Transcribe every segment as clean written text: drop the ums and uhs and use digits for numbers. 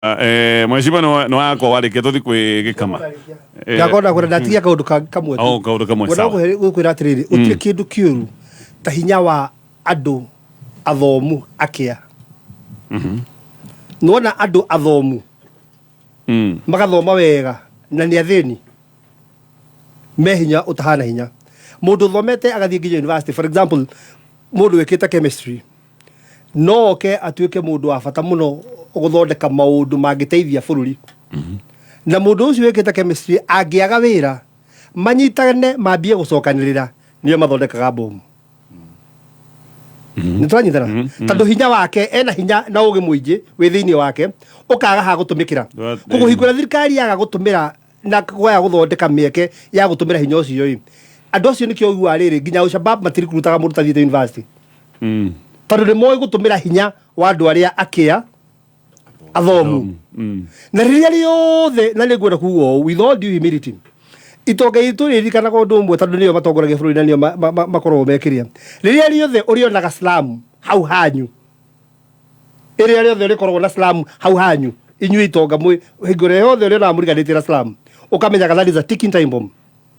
Mheshimiwa nĩ wakwa warĩkia tũthi kwĩ gĩkama. Ndakona kwenda ndatigia kaundu kamwe tu. Oh, kaũndũ kamwe, Ngwenda sawa. gũkwĩra atĩrĩrĩ, gũtirĩ kĩndũ kĩũru ta hinya wa andũ athomu akĩa. Nĩwona andũ athomu magathoma wega na nĩ athĩni me hinya ũtahana hinya. Mũndũ ũthomete agathiĩ nginya university, for example, mũndũ wĩkĩte chemistry no oke atuĩke mũndũ wa bata mũno gũthondeka maũndũ mangĩteithia bũrũri. Na mũndũ ũcio wĩkĩte chemistry angĩaga wĩra, manyitane mambie gũcokanĩrĩra, nĩo mathondekaga bomu. Nĩ tũranyitana? Tondũ hinya wake, ena hinya na ũgĩ mũingĩ wĩ thĩinĩ wake, ũkaga ha gũtũmĩkĩra. Koguo hingo ĩrĩa thirikari yaga gũtũmĩra na kwaga gũthondeka mĩeke ya gũtũmĩra hinya ũcio ĩ, andũ acio nĩkĩo ũiguaga rĩrĩ nginya Al-Shabaab matirikutaga mũndũ ũtathiĩte university. Tondũ nĩ moĩ gũtũmĩra hinya wa andũ arĩa akĩa athomu. Na rĩrĩa rĩothe, na nĩ ngwenda kuga ũũ with all due humility, itonga itũ rĩririkanaga ũndũ ũmwe, tondũ nĩo matongoragia bũrũri na nĩo makoragwo mekĩria. Rĩrĩa rĩothe ũrĩonaga slum hau hanyu, ĩrĩa rĩothe ũrĩkoragwo na slum hau hanyu, inyuĩ itonga mwĩ hingo ĩrĩa yothe ũrĩonaga mũriganĩtie na slum, ũkamenyaga that is a ticking time bomb.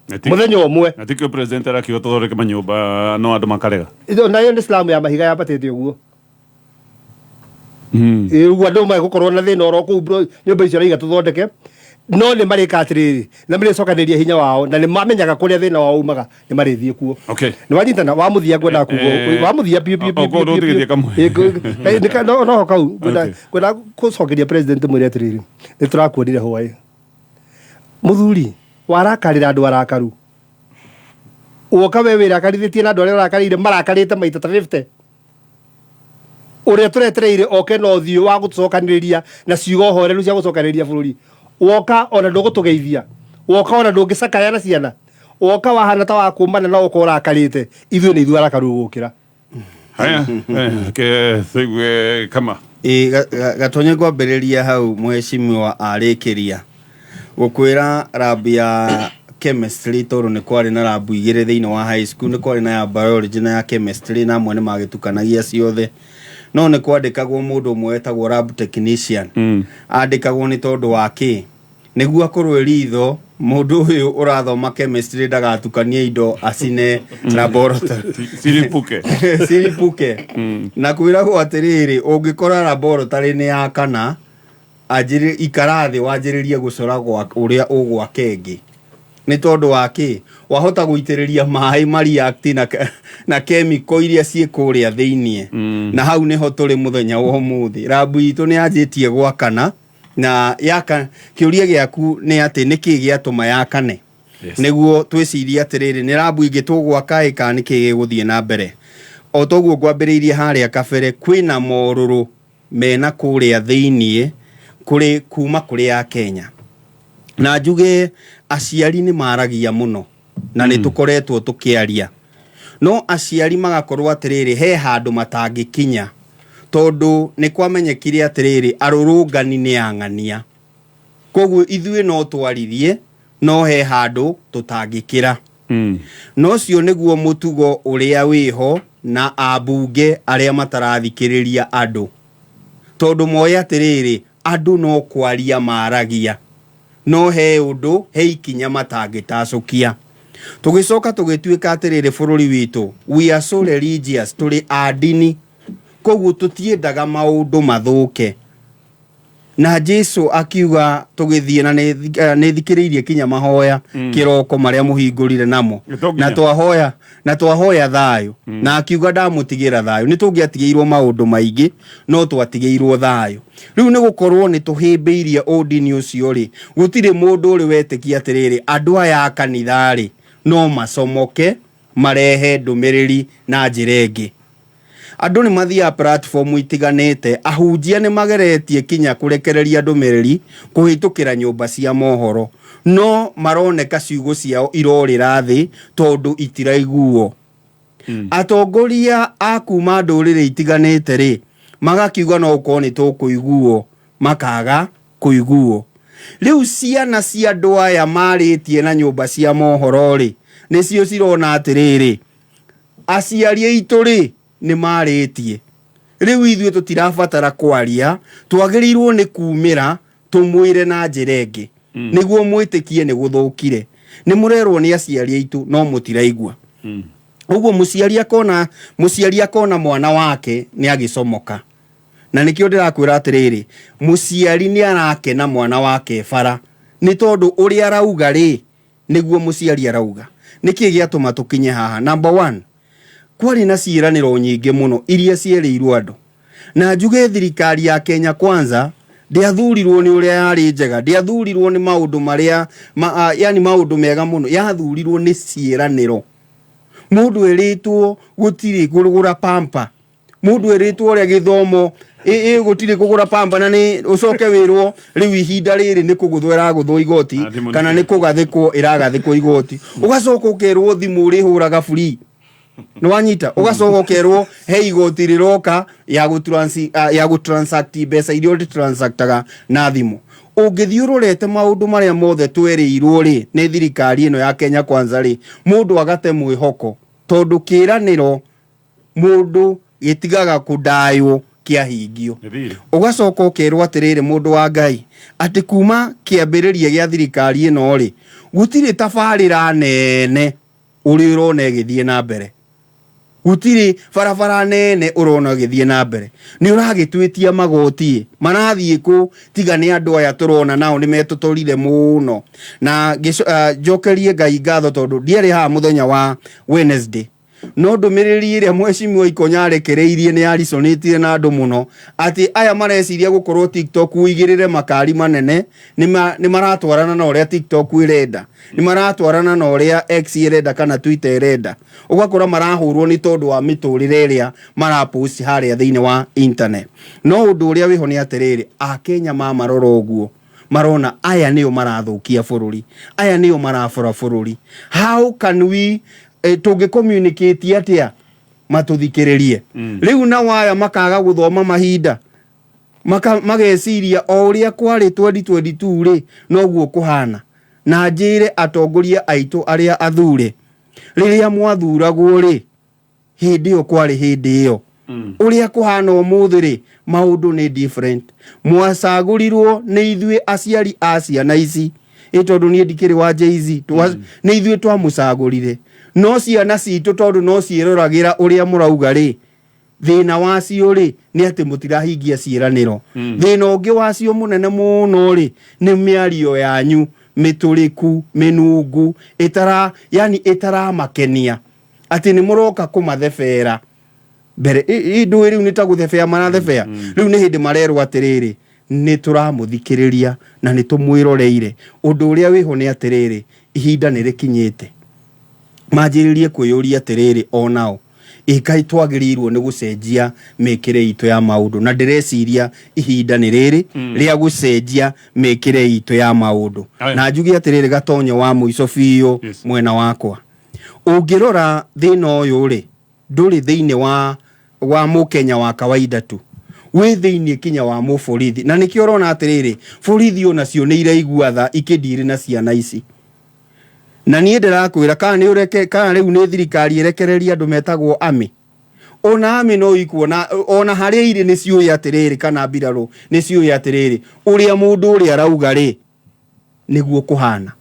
Mũthenya ũmwe. Na tikio president arakiuga tũthondeke manyũmba no andũ makarega. Nayo nĩ slum ya mahiga yambatĩte ũguo. Ĩ, ũguo andũ magũkorwo na thĩna oro kũu nyũmba icio araiga tũthondeke, no nĩ marĩka atĩrĩrĩ, na marĩcokanĩria hinya wao na nĩ mamenyaga kũrĩa thĩna wao umaga, nĩ marĩthiĩ kuo. Nĩ wanyitana wa mũthia ngwendaga kuga wa mũthia biũ biũ biũ O, biũ, kũu biũ, tũtigĩtie biũ. kamwe. Ĩ, noho kau ngwenda gũcokeria president mwĩre atĩrĩrĩ, nĩ tũrakuonire hwaĩ mũthuri warakarĩra andũ arakaru, woka we wĩrakarithĩtie na andũ arĩa ũrakarĩire marakarĩte maita ta 50. Ũrĩa tũretereire oke na ũthiũ wa gũtũcokanĩrĩria na ciugo horeru cia gũcokanĩrĩria bũrũri, woka ona ndũgũtũgeithia, woka ona ndũngĩcakaya na ciana, woka wahana ta wa kũmana na ũka ũrakarĩte. Ithuĩ nĩ ithuĩ arakaru gũkĩra. Haya, ke tũigue kama. Ĩ, Gatonye ngwambĩrĩria hau mheshimiwa arĩkĩria gũkwĩra lab ya chemistry, tondũ nĩ kwarĩ na lab igĩrĩ thĩinĩ wa high school, nĩ kwarĩ na ya biology na ya chemistry, na amwe nĩ magĩtukanagia ciothe, no nĩ kwandĩkagwo mũndũ ũmwe wetagwo lab technician. Andĩkagwo nĩ tondũ wa kĩ? Nĩguo akorwo ĩ ritho mũndũ ũyũ ũrathoma chemistry ndagatukanie indo acine laboratory. Siripuke. Siripuke. Na kwĩragwo atĩrĩrĩ, ũngĩkora laboratory nĩ ya kana anjĩrĩ ikara thĩ wanjĩrĩrie gũcora gwa ũrĩa ũgwaka ĩngĩ, nĩ tondũ wa kĩ? Wahota gũitĩrĩria maĩ ma react na chemical iria ciĩ kũrĩa thĩiniĩ. Na hau nĩho tũrĩ mũthenya wa ũmũthĩ. Lab itũ nĩ yanjĩtie gwakana na yaka. Kĩũria gĩaku nĩ atĩ nĩkĩ gĩatũma yakane? Nĩguo twĩcirie atĩrĩrĩ, nĩ lab ingĩ tũgwaka ĩ kana nĩkĩ gĩgũthiĩ na mbere? O toguo ngwambĩrĩirie harĩa kabere, kwĩna morũrũ mena kũrĩa thĩiniĩ kũrĩ kuma kũrĩ ya Kenya, na njuge aciari nĩ maragia mũno na nĩ tũkoretwo tũkĩaria, no aciari magakorwo atĩrĩrĩ, he handũ matangĩkinya, tondũ nĩ kwamenyekire atĩrĩrĩ, arũrũngani nĩ ang'ania, koguo ithuĩ no twaririe no he handũ tũtangĩkĩra. Na ũcio nĩguo mũtugo ũrĩa wĩho na ambunge arĩa matarathikĩrĩria andũ, tondũ moĩ atĩrĩrĩ, andũ no kwaria maragia, no he ũndũ, he ikinya matangĩtacũkia. Tũgĩcoka tũgĩtuĩka atĩrĩrĩ, bũrũri witũ, we are so religious, tũrĩ a ndini, koguo tũtiendaga maũndũ mathũke. Na Jesu akiuga tũgĩthiĩ na nĩ thikĩrĩirie kinya mahoya kĩroko marĩa mũhingũrire namo. Nĩ to nginya. Na twahoya thayũ, na akiuga ndamũtigĩra thayũ. Nĩ tũngĩatigĩirwo maũndũ maingĩ, no twatigĩirwo thayũ. Rĩu nĩ gũkorwo nĩ tũhĩmbĩirie ũndini ũcio rĩ, gũtirĩ mũndũ ũrĩ wetĩkia atĩrĩrĩ, andũ aya a kanitha rĩ, no macomoke marehe ndũmĩrĩri na njĩra ĩngĩ. Andũ nĩ mathiaga platform itiganĩte, ahunjia nĩ mageretie kinya kũrekereria ndũmĩrĩri kũhĩtũkĩra nyũmba cia mohoro, no maroneka ciugo ciao irorĩra thĩ tondũ itiraiguo. Atongoria a kuma ndũrĩrĩ itiganĩte rĩ, magakiuga no gũkorwo nĩ tũkũiguo, makaga kũiguo. Rĩu ciana cia andũ aya marĩtie na nyũmba cia mohoro rĩ, nĩcio cirona atĩrĩrĩ, aciari aitũ rĩ, nĩ marĩtie. Rĩu ithuĩ tũtirabatara kwaria, twagĩrĩirwo nĩ kumĩra tũmwĩre na njĩra ĩngĩ nĩguo mwĩtĩkie nĩ gũthũkire. Nĩ mũrerwo nĩ aciari aitũ no mũtiraigua. Ũguo mũciari akona mwana wake nĩ agĩcomoka, na nĩkĩo ndĩrakwĩra atĩrĩrĩ, mũciari nĩ arakena mwana wake bara, nĩ tondũ ũrĩa arauga rĩ, nĩguo mũciari arauga. Nĩkĩ gĩatũma tũkinye haha? Number one, kwarĩ na ciĩranĩro nyingĩ mũno iria cierĩirwo andũ, na njuge thirikari ya Kenya Kwanza ndĩathurirwo nĩ ũrĩa yarĩ njega, ndĩathurirwo nĩ maũndũ marĩa yani maũndũ mega mũno, yathurirwo nĩ ciĩranĩro. Mũndũ ĩrĩtwo gũtirĩ kũgũra pamper, mũndũ ĩrĩtwo ũrĩa gĩthomo ĩ gũtirĩ kũgũra pamper, na nĩ ũcoke wĩrwo rĩu ihinda rĩrĩ nĩ kũgũthwo ĩragũthwo igoti. Ah, thimũ nĩ Kana nĩ kũgathĩkwo ĩragathĩkwo igoti, ũgacoka ũkerwo thimũ ũrĩhũraga free, nĩ wanyita, ũgacoka ũkerwo he igoti rĩroka ya gũtransact mbeca iria ũrĩtransactaga na thimũ. Ũngĩthiĩ ũrorete maũndũ marĩa mothe twerĩirwo rĩ nĩ thirikari ĩno ya Kenya Kwanza rĩ, mũndũ agate mwĩhoko, tondũ kĩĩranĩro mũndũ gĩtigaga kũndaywo kĩahingio. Nĩ thirĩ. Ũgacoka ũkerwo atĩrĩrĩ, mũndũ wa Ngai, atĩ kuma kĩambĩrĩria gĩa thirikari ĩno rĩ, gũtirĩ tabarĩra nene ũrĩ ũrona ĩgĩthiĩ na mbere, gũtirĩ barabara nene ũrona ĩgĩthiĩ na mbere. Nĩ ũragĩtwĩtia magoti marathiĩ kũ? Tiga nĩ andũ aya tũrona nao nĩ metũtũrire mũno. Na njokerie Ngai ngatho tondũ ndiarĩ haha mũthenya wa Wednesday, no ndũmĩrĩri ĩrĩa mheshimiwa Ikonya arekereirie nĩ yarisonĩtire na andũ mũno, atĩ aya mareciria gũkorwo TikTok ũigĩrĩre makari manene nĩ maratwarana na ũrĩa TikTok ĩrenda, nĩ maratwarana na ũrĩa X ĩrenda kana Twitter ĩrenda. Ũgakora marahũrwo nĩ tondũ wa mĩtũrĩre ĩrĩa marapost harĩa thĩinĩ wa internet. No ũndũ ũrĩa wĩho nĩ atĩrĩrĩ, Akenya mamarora ũguo marona aya nĩo marathũkia bũrũri, aya nĩo marabora bũrũri. How can we tũngĩ communicate atĩa matũthikĩrĩrie? Rĩu na waya makaga gũthoma mahinda, mageciria o ũrĩa kwarĩ 2022 rĩ, noguo kũhana. Na njĩre atongoria aitũ arĩa athure, rĩrĩa mwathuragwo rĩ, hĩndĩ ĩyo kwarĩ hĩndĩ ĩyo, ũrĩa kũhana ũmũthĩ rĩ, maũndũ nĩ different. Mwacagũrirwo nĩ ithuĩ aciari a ciana ici, ĩ tondũ niĩ ndikĩrĩ wa Jay-Z, nĩ ithuĩ twamũcagũrire, no ciana citũ tondũ no ciĩroragĩra ũrĩa mũrauga rĩ, thĩna wacio rĩ nĩ atĩ mũtirahingia ciĩranĩro. Thĩna ũngĩ wacio mũnene mũno rĩ, nĩ mĩario yanyu mĩtũrĩku, mĩnungu, ĩtara yani ĩtaramakenia, atĩ nĩ mũroka kũmathebera mbere. Ndũĩ rĩu nĩ ta gũthebea marathebea. Rĩu nĩ hĩndĩ marerwo atĩrĩrĩ, nĩ tũramũthikĩrĩria na nĩ tũmwĩroreire. Ũndũ ũrĩa wĩho nĩ atĩrĩrĩ, ihinda nĩ rĩkinyĩte manjĩrĩrie kwĩyũria atĩrĩrĩ, onao ĩkaĩ twagĩrĩirwo nĩ gũcenjia mĩkĩre itũ ya maũndũ. Na ndĩreciria ihinda nĩ rĩrĩ rĩa gũcenjia mĩkĩre itũ ya maũndũ. Na njuge atĩrĩrĩ, gatonyo wa mũico biũ, mwena wakwa ũngĩrora thĩna ũyũ rĩ, ndũrĩ thĩinĩ wa mũkenya wa kawaida tu, wĩ thĩinĩ kinya wa mũborithi. Na nĩkĩo ũrona atĩrĩrĩ, borithi onacio nĩ iraigua tha ikĩndirĩ na ciana ici. Na niĩ ndĩrakwĩra, kana nĩ ũreke kana rĩu nĩ thirikari ĩrekererie andũ metagwo ami, ona ami no ikuona ona harĩa irĩ nĩ ciũĩ atĩrĩrĩ, kana mbirarũ nĩ ciũĩ atĩrĩrĩ, ũrĩa mũndũ ũrĩa arauga rĩ, nĩguo kũhana.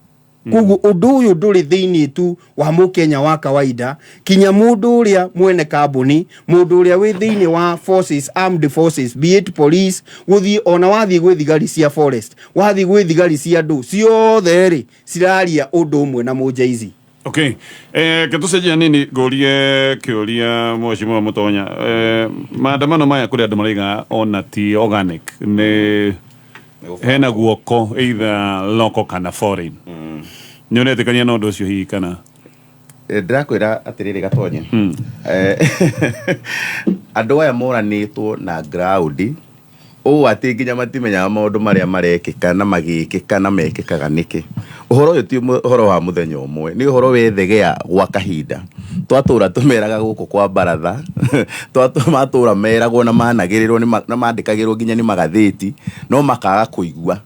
Koguo ũndũ ũyũ ndũrĩ thĩinĩ tu wa mũkenya wa kawaida, kinya mũndũ ũrĩa mwene kambuni, mũndũ ũrĩa wĩ thĩinĩ wa forces, armed forces, be it police, gũthiĩ ona wathiĩ gwĩ thigari cia forest, wathiĩ gwĩ thigari cia andũ ciothe rĩ, ciraria ũndũ ũmwe na mũnjaizi. Okay, ke tũcenjia nini, ngũrie kĩũria mheshimiwa Mũtonya. Maandamano maya kũrĩ andũ maraiga ona ti organic, nĩ hena guoko either local kana foreign. Nĩ ũretĩkania na ũndũ ũcio hihi kana? Ndĩrakwĩra atĩrĩrĩ gatonye, andũ aya moranĩtwo na ground ũũ atĩ nginya matimenyaga maũndũ marĩa marekĩka na magĩkĩka na mekĩkaga nĩkĩ. Ũhoro ũyũ ti ũhoro wa mũthenya ũmwe, nĩ ũhoro wethegea gwa kahinda. Twatũra tũmeraga gũkũ kwa baratha, matũra meragwo na managĩrĩrwo na mandĩkagĩrwo nginya nĩ magathĩti, no makaga kũigua.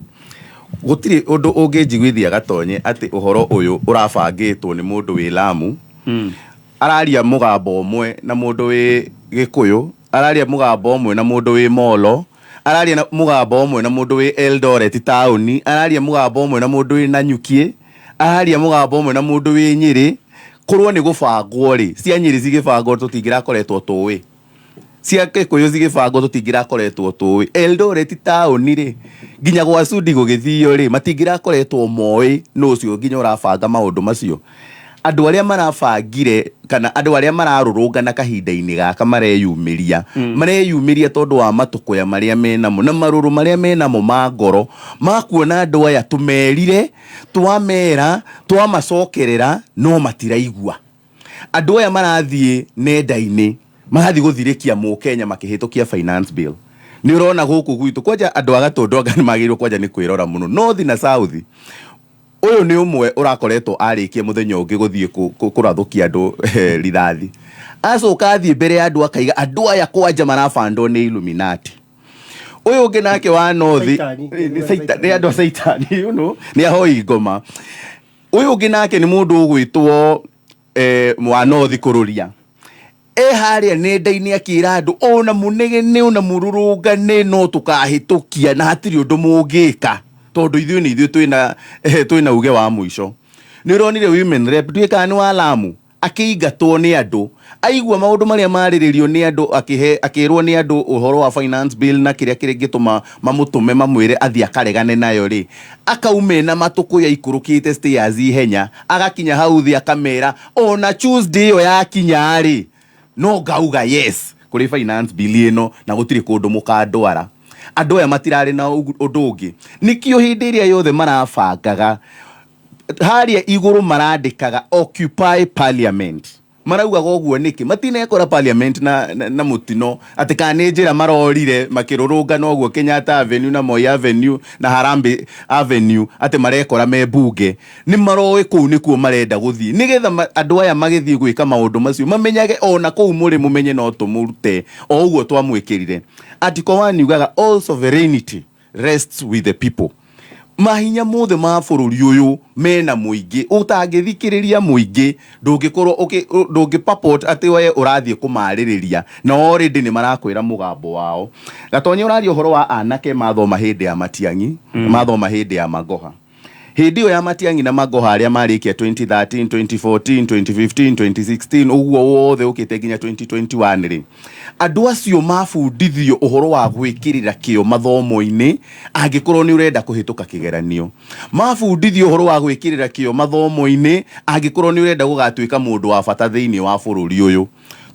Gũtirĩ ũndũ ũngĩnjiguithia gatonye atĩ ũhoro ũyũ ũrabangĩtwo nĩ mũndũ wĩ Lamu, araria mũgambo ũmwe na mũndũ wĩ Gĩkũyũ. Araria mũgambo ũmwe na mũndũ wĩ Molo, araria na mũgambo ũmwe na mũndũ wĩ Eldoret taũni, araria mũgambo ũmwe na mũndũ wĩ Nanyuki, araria mũgambo ũmwe na mũndũ wĩ Nyĩrĩ. Korwo nĩ gũbangwo rĩ, cia Nyĩrĩ cigĩbangwo tũtingĩrakoretwo tũĩ, cia Gĩkũyũ cigĩbangwo tũtingĩrakoretwo tũĩ. Eldoret taũni rĩ, nginya gwa Sudi gũgĩthio rĩ, matingĩrakoretwo moĩ nũ ũcio nginya ũrabanga maũndũ macio. Andũ arĩa marabangire kana andũ arĩa mararũrũngana kahinda-inĩ gaka mareyumĩria, mareyumĩria tondũ wa matũkũya marĩa menamo na marũrũ marĩa menamo ma ngoro ma kuona andũ aya tũmerire, twamera, twamacokerera, no matiraigua. Andũ aya marathiĩ nenda-inĩ, marathiĩ gũthirĩkia mũkenya makĩhĩtũkia finance bill. Nĩ ũrona gũkũ gwitũ kwanja andũ a Gatũndũ anga nĩ magĩrĩirwo kwanja nĩ kwĩrora mũno, north na south. Ũyũ nĩ ũmwe ũrakoretwo arĩkia mũthenya ũngĩ gũthiĩ kũrathũkia andũ rithathi, acoka athiĩ mbere ya andũ akaiga andũ aya kwanja marabandwo nĩ Illuminati. Ũyũ ũngĩ nake wa north Saitani. Nĩ andũ a Saitani, nĩ ahoi ngoma. Ũyũ ũngĩ nake nĩ mũndũ ũgwĩtwo wa north kũrũria e harĩa nenda-inĩ akĩra andũ ona mũnegene ona mũrũrũngane no tũkahĩtũkia na hatirĩ ũndũ mũngĩka tondũ ithuĩ nĩ ithuĩ twĩna uge wa mũico. Nĩ ũronire women rep ndiũĩ kana nĩ wa Lamu akĩingatwo nĩ andũ aigua maũndũ marĩa marĩrĩrio nĩ andũ, akĩrwo nĩ andũ ũhoro wa finance bill na kĩrĩa kĩngĩtũma mamũtũme mamwĩre athiĩ akaregane nayo rĩ, akaume na matũkũya ikũrũkĩte stairs ihenya, agakinya hau thĩ akamera ona Tuesday ĩyo yakinya rĩ, no ngauga yes kũrĩ finance bill ĩno na gũtirĩ kũndũ mũkandwara. Andũ aya matirarĩ na ũndũ ũngĩ, nĩkĩo hĩndĩ ĩrĩa yothe marabangaga harĩa igũrũ marandĩkaga "Occupy Parliament". Maraugaga ũguo nĩkĩ? Matinekora parliament na mũtino atĩ kana nĩ njĩra marorire makĩrũrũngana ũguo Kenyatta Avenue na Moi Avenue na Harambee Avenue atĩ marekora me mbunge. Nĩ maroĩ kũu nĩkuo marenda gũthiĩ nĩgetha andũ aya magĩthiĩ gwĩka maũndũ macio mamenyage ona kũu mũrĩ mũmenye no tũmũrute o ũguo twamwĩkĩrire. Article 1 yugaga all sovereignty rests with the people. Mahinya mothe ma bũrũri ũyũ mena mũingĩ. Ũtangĩthikĩrĩria mũingĩ ndũngĩkorwo ndũngĩ purport atĩ we ũrathiĩ kũmarĩrĩria na already nĩ marakwĩra mũgambo wao. Gatonye, ũraria ũhoro wa anake mathoma hĩndĩ ya Matiang'i, mathoma hĩndĩ ya Magoha. Hĩndĩ ĩyo ya Matiang'i na Magoha, arĩa marĩkia 2013, 2014, 2015, 2016, ũguo wothe ũkĩte nginya 2021 rĩ, andũ acio mabundithio ũhoro wa gwĩkĩrĩra kĩo mathomo-inĩ angĩkorwo nĩ ũrenda kũhĩtũka kĩgeranio, mabundithio ũhoro wa gwĩkĩrĩra kĩo mathomo-inĩ angĩkorwo nĩ ũrenda gũgatuĩka mũndũ wa bata thĩinĩ wa bũrũri ũyũ.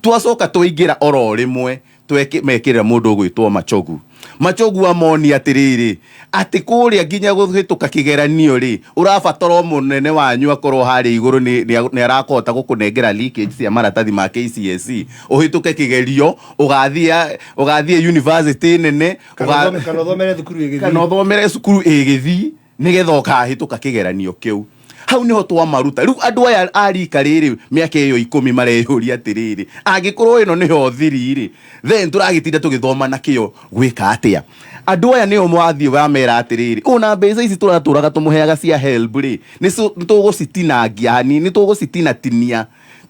Twacoka twaingĩra oro rĩmwe mekĩrĩra mũndũ ũgwĩtwo Machogu. Machogu amoni atĩrĩrĩ, atĩ kũrĩa nginya kũhĩtũka kĩgeranio rĩ, ũrabatara o mũnene wanyu akorwo harĩa igũrũ nĩ arakũhota gũkũnengera leakage cia maratathi ma KCSE ũhĩtũke kĩgerio, ũgathiĩ university nene. Kana ũthomere thukuru ĩgĩthiĩ. Kana ũthomere cukuru ĩgĩthiĩ nĩgetha ũkahĩtũka kĩgeranio kĩu. Hau niho twamaruta. Rĩu andũ aya a rika rĩrĩ mĩaka ĩyo 10 mareyũria atĩrĩrĩ, angĩkorwo ĩno nĩyo thiri rĩ, then tũragĩtinda tũgĩthoma na kĩo gwĩka atĩa? Andũ aya nĩo mwathiĩ wamera atĩrĩrĩ, ona mbeca ici tũratũraga tũmũheaga cia HELB rĩ, nĩ tũgũcitinangia hanini, nĩ tũgũcitinatinia.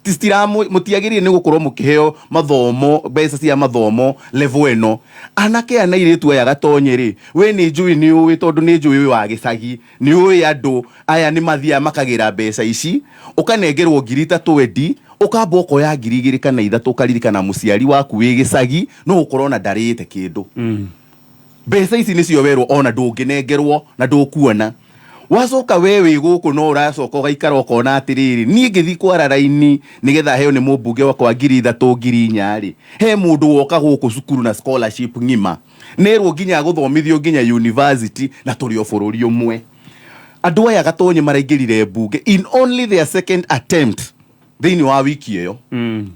Mũtiagĩrĩire nĩ gũkorwo mũkĩheo mathomo, mbeca cia mathomo level ĩno. Anake aya na airĩtu aya, Gatonye rĩ, we nĩ njũĩ nĩ ũĩ, tondũ nĩ njũĩ wĩ wa gĩcagi, nĩ ũĩ andũ aya nĩ mathiaga makagĩra mbeca ici, ũkanengerwo ngiri ta 20, ũkamba ũkoya 2000 kana 3 ũkaririkana mũciari waku wĩ gĩcagi no ũkorwo na ndarĩte kĩndũ. Mbeca ici nĩcio werwo ona ndũngĩnengerwo na ndũkuona. Wacoka we wĩ gũkũ no ũracoka ũgaikara ũkona atĩrĩrĩ, niĩ ngĩthiĩ kwara raini nĩgetha heo nĩ mũmbunge wakwa 3000, 4000 rĩ, he mũndũ woka gũkũ cukuru na scholarship ng'ima nerwo nginya gũthomithio nginya university na tũrĩ o bũrũri ũmwe. Andũ aya, Gatonye, maraingĩrire mbunge in only their second attempt thĩinĩ wa wiki ĩyo.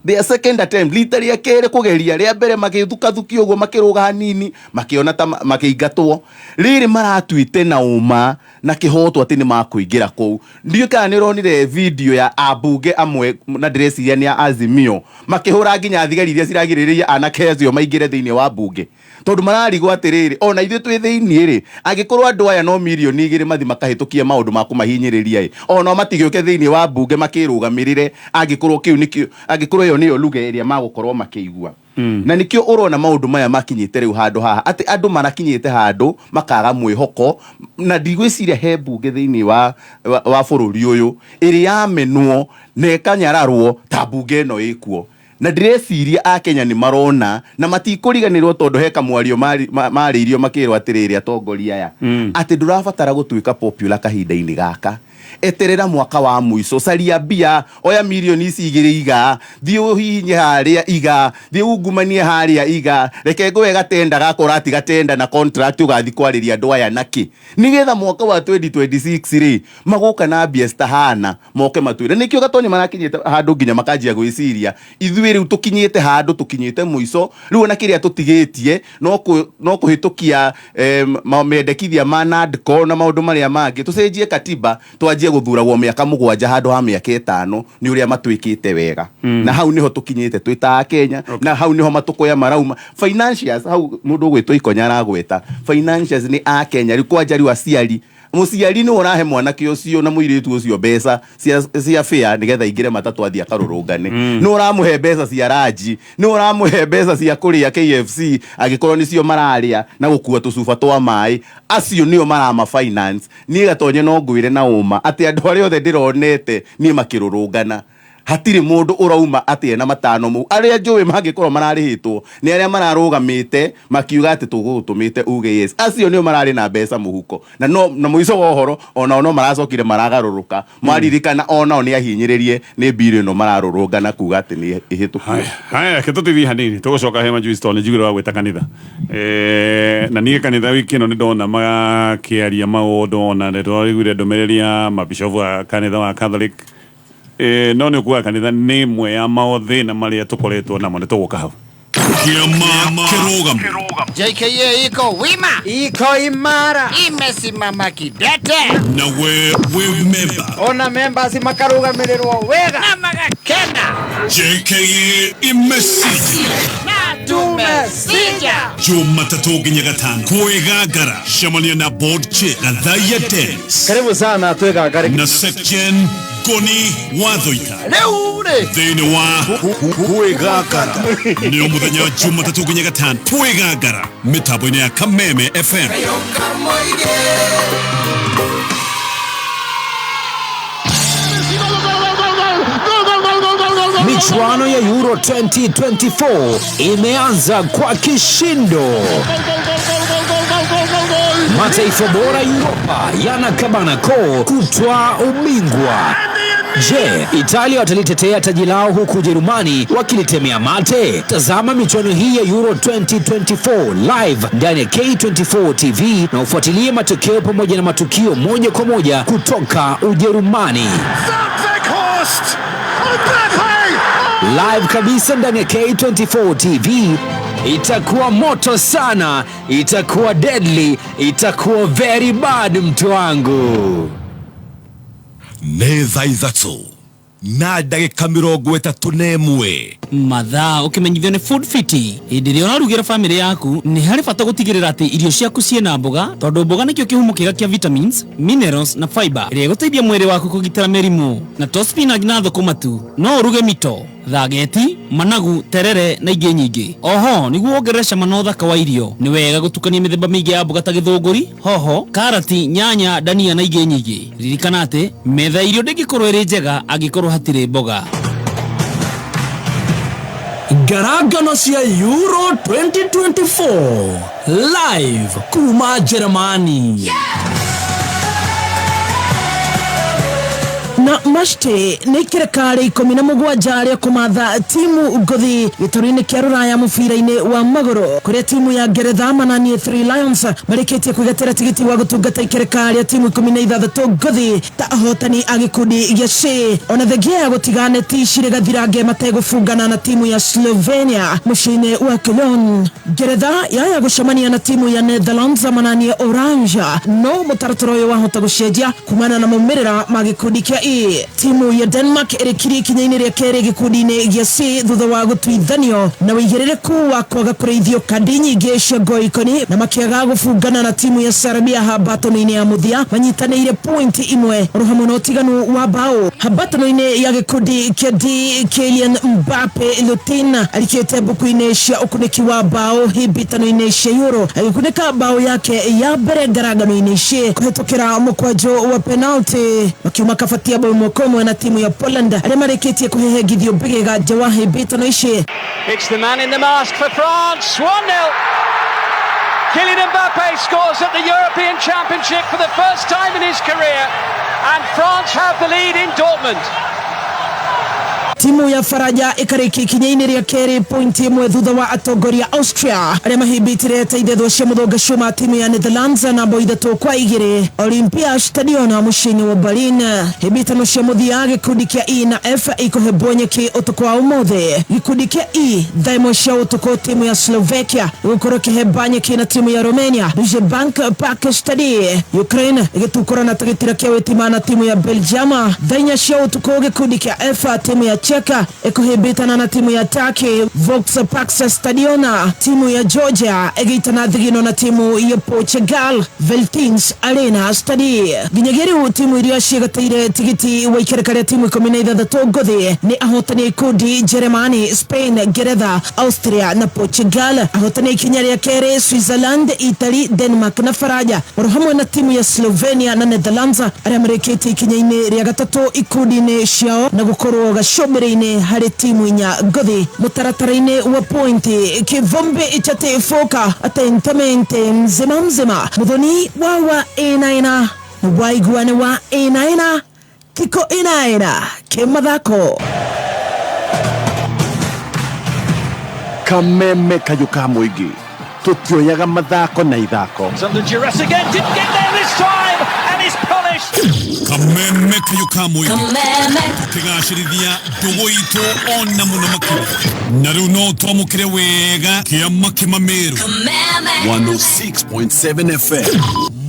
Their second attempt, rita rĩa kerĩ kũgeria. Rĩa mbere magĩthukathukia ũguo, makĩrũga hanini, makĩona ta makĩingatwo. Rĩrĩ maratuĩte na ũma na kĩhoto atĩ nĩ makũingĩra kũu. Ndiũĩ kana nĩ ũronire video ya ambunge amwe, na ndĩreciria nĩ a Azimio, makĩhũra nginya thigari iria ciragirĩrĩria anake acio maingĩre thĩinĩ wa mbunge. Tondũ mararigwo atĩrĩrĩ, ona ithuĩ twĩ thĩiniĩ rĩ, angĩkorwo andũ aya no 2 million mathi makahĩtũkia maũndũ ma kũmahinyĩrĩria ĩ, onao matigĩũke thĩiniĩ wa mbunge makĩrũgamĩrĩre, angĩkorwo kĩu nĩkĩo, angĩkorwo ĩyo nĩyo lugha ĩrĩa magũkorwo makĩigua. Na nĩkĩo ũrona maũndũ maya makinyĩte rĩu handũ haha, atĩ andũ marakinyĩte handũ makaga mwĩhoko. Na ndigwĩciria he mbunge thĩiniĩ wa bũrũri ũyũ ĩrĩ yamenwo na ĩkanyararwo ta mbunge ĩno ĩkuo. Na ndĩreciria Akenya nĩ marona na matikũriganĩrwo, tondũ he kamwario marĩirio makĩrwo atĩrĩrĩ, atongoria aya, atĩ ndũrabatara gũtuĩka popular kahinda-inĩ gaka, eterera mwaka wa mũico, caria mbia, oya 2 mirioni ici iga, thiĩ ũhihinye harĩa iga, thiĩ ungumanie harĩa iga, reke ngũhe gatenda gaka ũratiga tenda na contract, ũgathi kwarĩria andũ aya nakĩ, nĩgetha mwaka wa 2026 rĩ, magũka na mbia citahana moke matwĩre. Nĩkĩo Gatonye marakinyĩte handũ nginya makanjia gwĩciria, ithuĩ rĩu tũkinyĩte handũ, tũkinyĩte mũico rĩu, ona kĩrĩa tũtigĩtie no kũhĩtũkia mendekithia ma NADCO na maũndũ marĩa mangĩ, tũcenjie katiba, twanjie gũthuragwo mĩaka 7 handũ ha mĩaka 5, nĩ ũrĩa matwĩkĩte wega. Na hau nĩho tũkinyĩte twĩ ta Akenya, na hau nĩho matũkũya marauma financiers. Hau mũndũ ũgwĩtwo Ikonya aragweta financiers nĩ Akenya rĩu, kwanja rĩu aciari, mũciari nĩ ũrahe mwanake ũcio na mũirĩtu ũcio mbeca cia fare nĩgetha aingĩre matatũ athiĩ akarũrũngane, nĩ ũramũhe mbeca cia ranji, nĩ ũramũhe mbeca cia kũrĩa KFC angĩkorwo nĩcio mararĩa, na gũkua tũcuba twa maĩ, acio nĩo marama finance. Niĩ Gatonye no ngwĩre na ũma atĩ andũ arĩa othe ndĩronete niĩ makĩrũrũngana, hatirĩ mũndũ ũrauma atĩ ena matano mau. Arĩa njũĩ mangĩkorwo mararĩhĩtwo nĩ arĩa mararũgamĩte makiuga atĩ tũgũgũtũmĩte uge yes, acio nĩo mararĩ na mbeca mũhuko. Na no na mũico wa ũhoro onao no maracokire maragarũrũka, maririkana onao nĩ ahinyĩrĩrie nĩ mbirũ ĩno mararũrũngana kuga atĩ nĩ ĩhĩtũkio. Haya, reke tũtithie hanini, tũgũcoka he majuice tondũ nĩ njiguire wa gwĩta kanitha. Na niĩ kanitha wiki ĩno nĩ ndona makĩaria maũndũ, ona nĩ twaiguire ndũmĩrĩri ya mabishofu a kanitha wa Catholic. No nĩ ũkuga kanitha nĩ ĩmwe ya maũthĩna marĩa tũkoretwo namo. Nĩ tũgũka hau. Kĩama kĩrũgamu. JKIA iko wima, iko imara, imesimama kidete, Na we wĩ memba. Ona members makarugamirĩrwo wega na magakena. JKIA imesija. Na tumesija. Jumatatũ nginya Gatano, kwĩgangara, cemania na board chair Gathaia Dennis Karibu sana twĩgangare. na Secgen Ngoni Wathoika Rĩu rĩ, thĩinĩ wa Kwĩgangara. Nĩ o mũthenya wa Jumatatũ nginya Gatano, kwĩgangara, mĩtambo-inĩ ya Kameme FM. Michuano ya Euro 2024 imeanza kwa kishindo. Mataifa bora Europa yanakabana koo kutwaa ubingwa. Je, Italia watalitetea taji lao huku Ujerumani wakilitemea mate? Tazama michuano hii ya Euro 2024 live ndani ya K24 TV na ufuatilie matokeo pamoja na matukio moja kwa moja kutoka Ujerumani. Live kabisa ndani ya K24 TV. Itakuwa moto sana, itakuwa deadly, itakuwa very bad, mtu wangu. Nĩ thaa 3:31. Mathaa ũkĩmenyithio nĩ Food Fiti. Hĩndĩ ĩrĩa ũrarugĩra bamĩrĩ yaku, nĩ harĩ bata gũtigĩrĩra atĩ irio ciaku ciĩna mboga, tondũ mboga nĩkĩo kĩhumo kĩega kĩa vitamins, minerals na fiber ĩrĩa ĩgũteithia mwĩrĩ waku kũgitĩra mĩrimũ. Na to spinach na thũkũma tu, no ũruge mito, thageti, managu, terere na ingĩ nyingĩ. Oho nĩguo wongerere cama na ũthaka wa irio, nĩ wega gũtukania mĩthemba mĩingĩ ya mboga ta gĩthũngũri, hoho, karati, nyanya, ndania na ingĩ nyingĩ. Ririkana atĩ metha ya irio ndĩngĩkorwo ĩrĩ njega angĩkorwo hatirĩ mboga. Ngarangano cia Euro 2024 live kuma Jeremani. Na mashte nĩ ikereka rĩa 17 rĩa kũmatha timu ngũthi gĩtarũ-inĩ kĩa rũraya mũbira-inĩ wa magũrũ, kũrĩa timu ya Ngeretha mananie Three Lions marĩkĩtie kwĩgatĩra tigiti wa gũtungata ikereka rĩa timu 16 ngũthi ta ahotani a gĩkundi gĩa C. Ona thengia ya gũtiga neti cirĩ gathirange mategũbungana na timu ya Slovenia mũciĩ-inĩ wa Cologne, Ngeretha yaya gũcemania na timu ya Netherlands mananie Orange, no mũtaratara ũyũ wahota gũcenjia kumana na maumĩrĩra ma gĩkundi kĩa E. Timu ya Denmark ĩrĩkirie ikinya-inĩ rĩa kerĩ gĩkundi-inĩ gĩa C thutha wa gũtuithanio na wĩigĩrĩrĩku wa kwaga kũrĩithio kandi nyingĩ cia ngoikoni na makĩaga gũbungana na timu ya Serbia hambatano-inĩ ya mũthia manyitanĩire point imwe oro hamwe na ũtiganu wa bao. Hambatano-inĩ ya gĩkundi kĩa D, Kylian Mbappe Lutin arikĩte mbuku-inĩ cia ũkunĩki wa bao hĩmbĩtano-inĩ cia Euro agĩkunĩka bao yake ya mbere ngarangano-inĩ ici kũhĩtũkĩra mũkwanjũ wa penalty makiuma kabatia bao ĩmwe kwa ĩmwe na timu ya Poland arĩa marĩkĩtie kũhehengithio mbĩgĩga nja wa hĩmbĩtano ici. It's the man in the mask for France. 1-0. Kylian Mbappe scores at the European Championship for the first time in his career, and France have the lead in Dortmund. Timu ya Faraja ĩkarĩkia ikinya-inĩ rĩa kerĩ pointi ĩmwe thutha wa atongoria Austria arĩa mahimbĩtire ta ithethwa cia mũthonga cuma timu ya Netherlands na bao 3-2 Olympia Stadion mũciĩ-inĩ wa Berlin. Hĩmbĩtano cia mũthia gĩkundi kĩa E na F ikũhĩmbwo nyeki ũtukũ wa ũmũthĩ. Gĩkundi kĩa E thaa ĩmwe cia ũtukũ timu ya Slovakia ĩgũkorwo ĩkĩhemba nyeki na timu ya Romania Deutsche Bank Park Stadium. Ukraine ĩgĩtukũrana ta gĩtira kĩa wĩtima na timu ya Belgium. Thaa 4 cia ũtukũ gĩkundi kĩa F timu ya Czech ĩkũhĩmbĩtana na timu ya Turkey Vox Park Stadion. Timu ya Georgia ĩgĩitana thigino na timu ya Portugal Veltins Arena Stadium. Nginyagia rĩu timu iria ciĩgatĩire tigiti wa ikereka rĩa timu 16 ngũthi nĩ ahotani a ikundi Germany, Spain, Ngeretha, Austria na Portugal. Ahotani a ikinya rĩa kerĩ Switzerland, Italy, Denmark na Faraja oro hamwe na timu ya Slovenia na Netherlands arĩa marĩkĩtie ikinya-inĩ rĩa gatatũ ikundi-inĩ ciao na gũkorwo gacũmbĩrĩ-inĩ harĩ timu inya ngũthi mũtaratara-inĩ wa pointi. Kivumbi ichatifuka atentamente mzima mzima muthoni wa wa ina waiguane wa ina tiko ina kimathako. Kameme kayũ ka mũingĩ tũtioyaga mathako na ithako. It's under duress again, didn't get there this time and is punished. Kameme kayũ ka mũingĩ tũkĩgacĩrithia ndũgũ itũ ona mũno makĩria na rĩu no twamũkĩre wega kĩama kĩmamĩrũ 106.7 FM.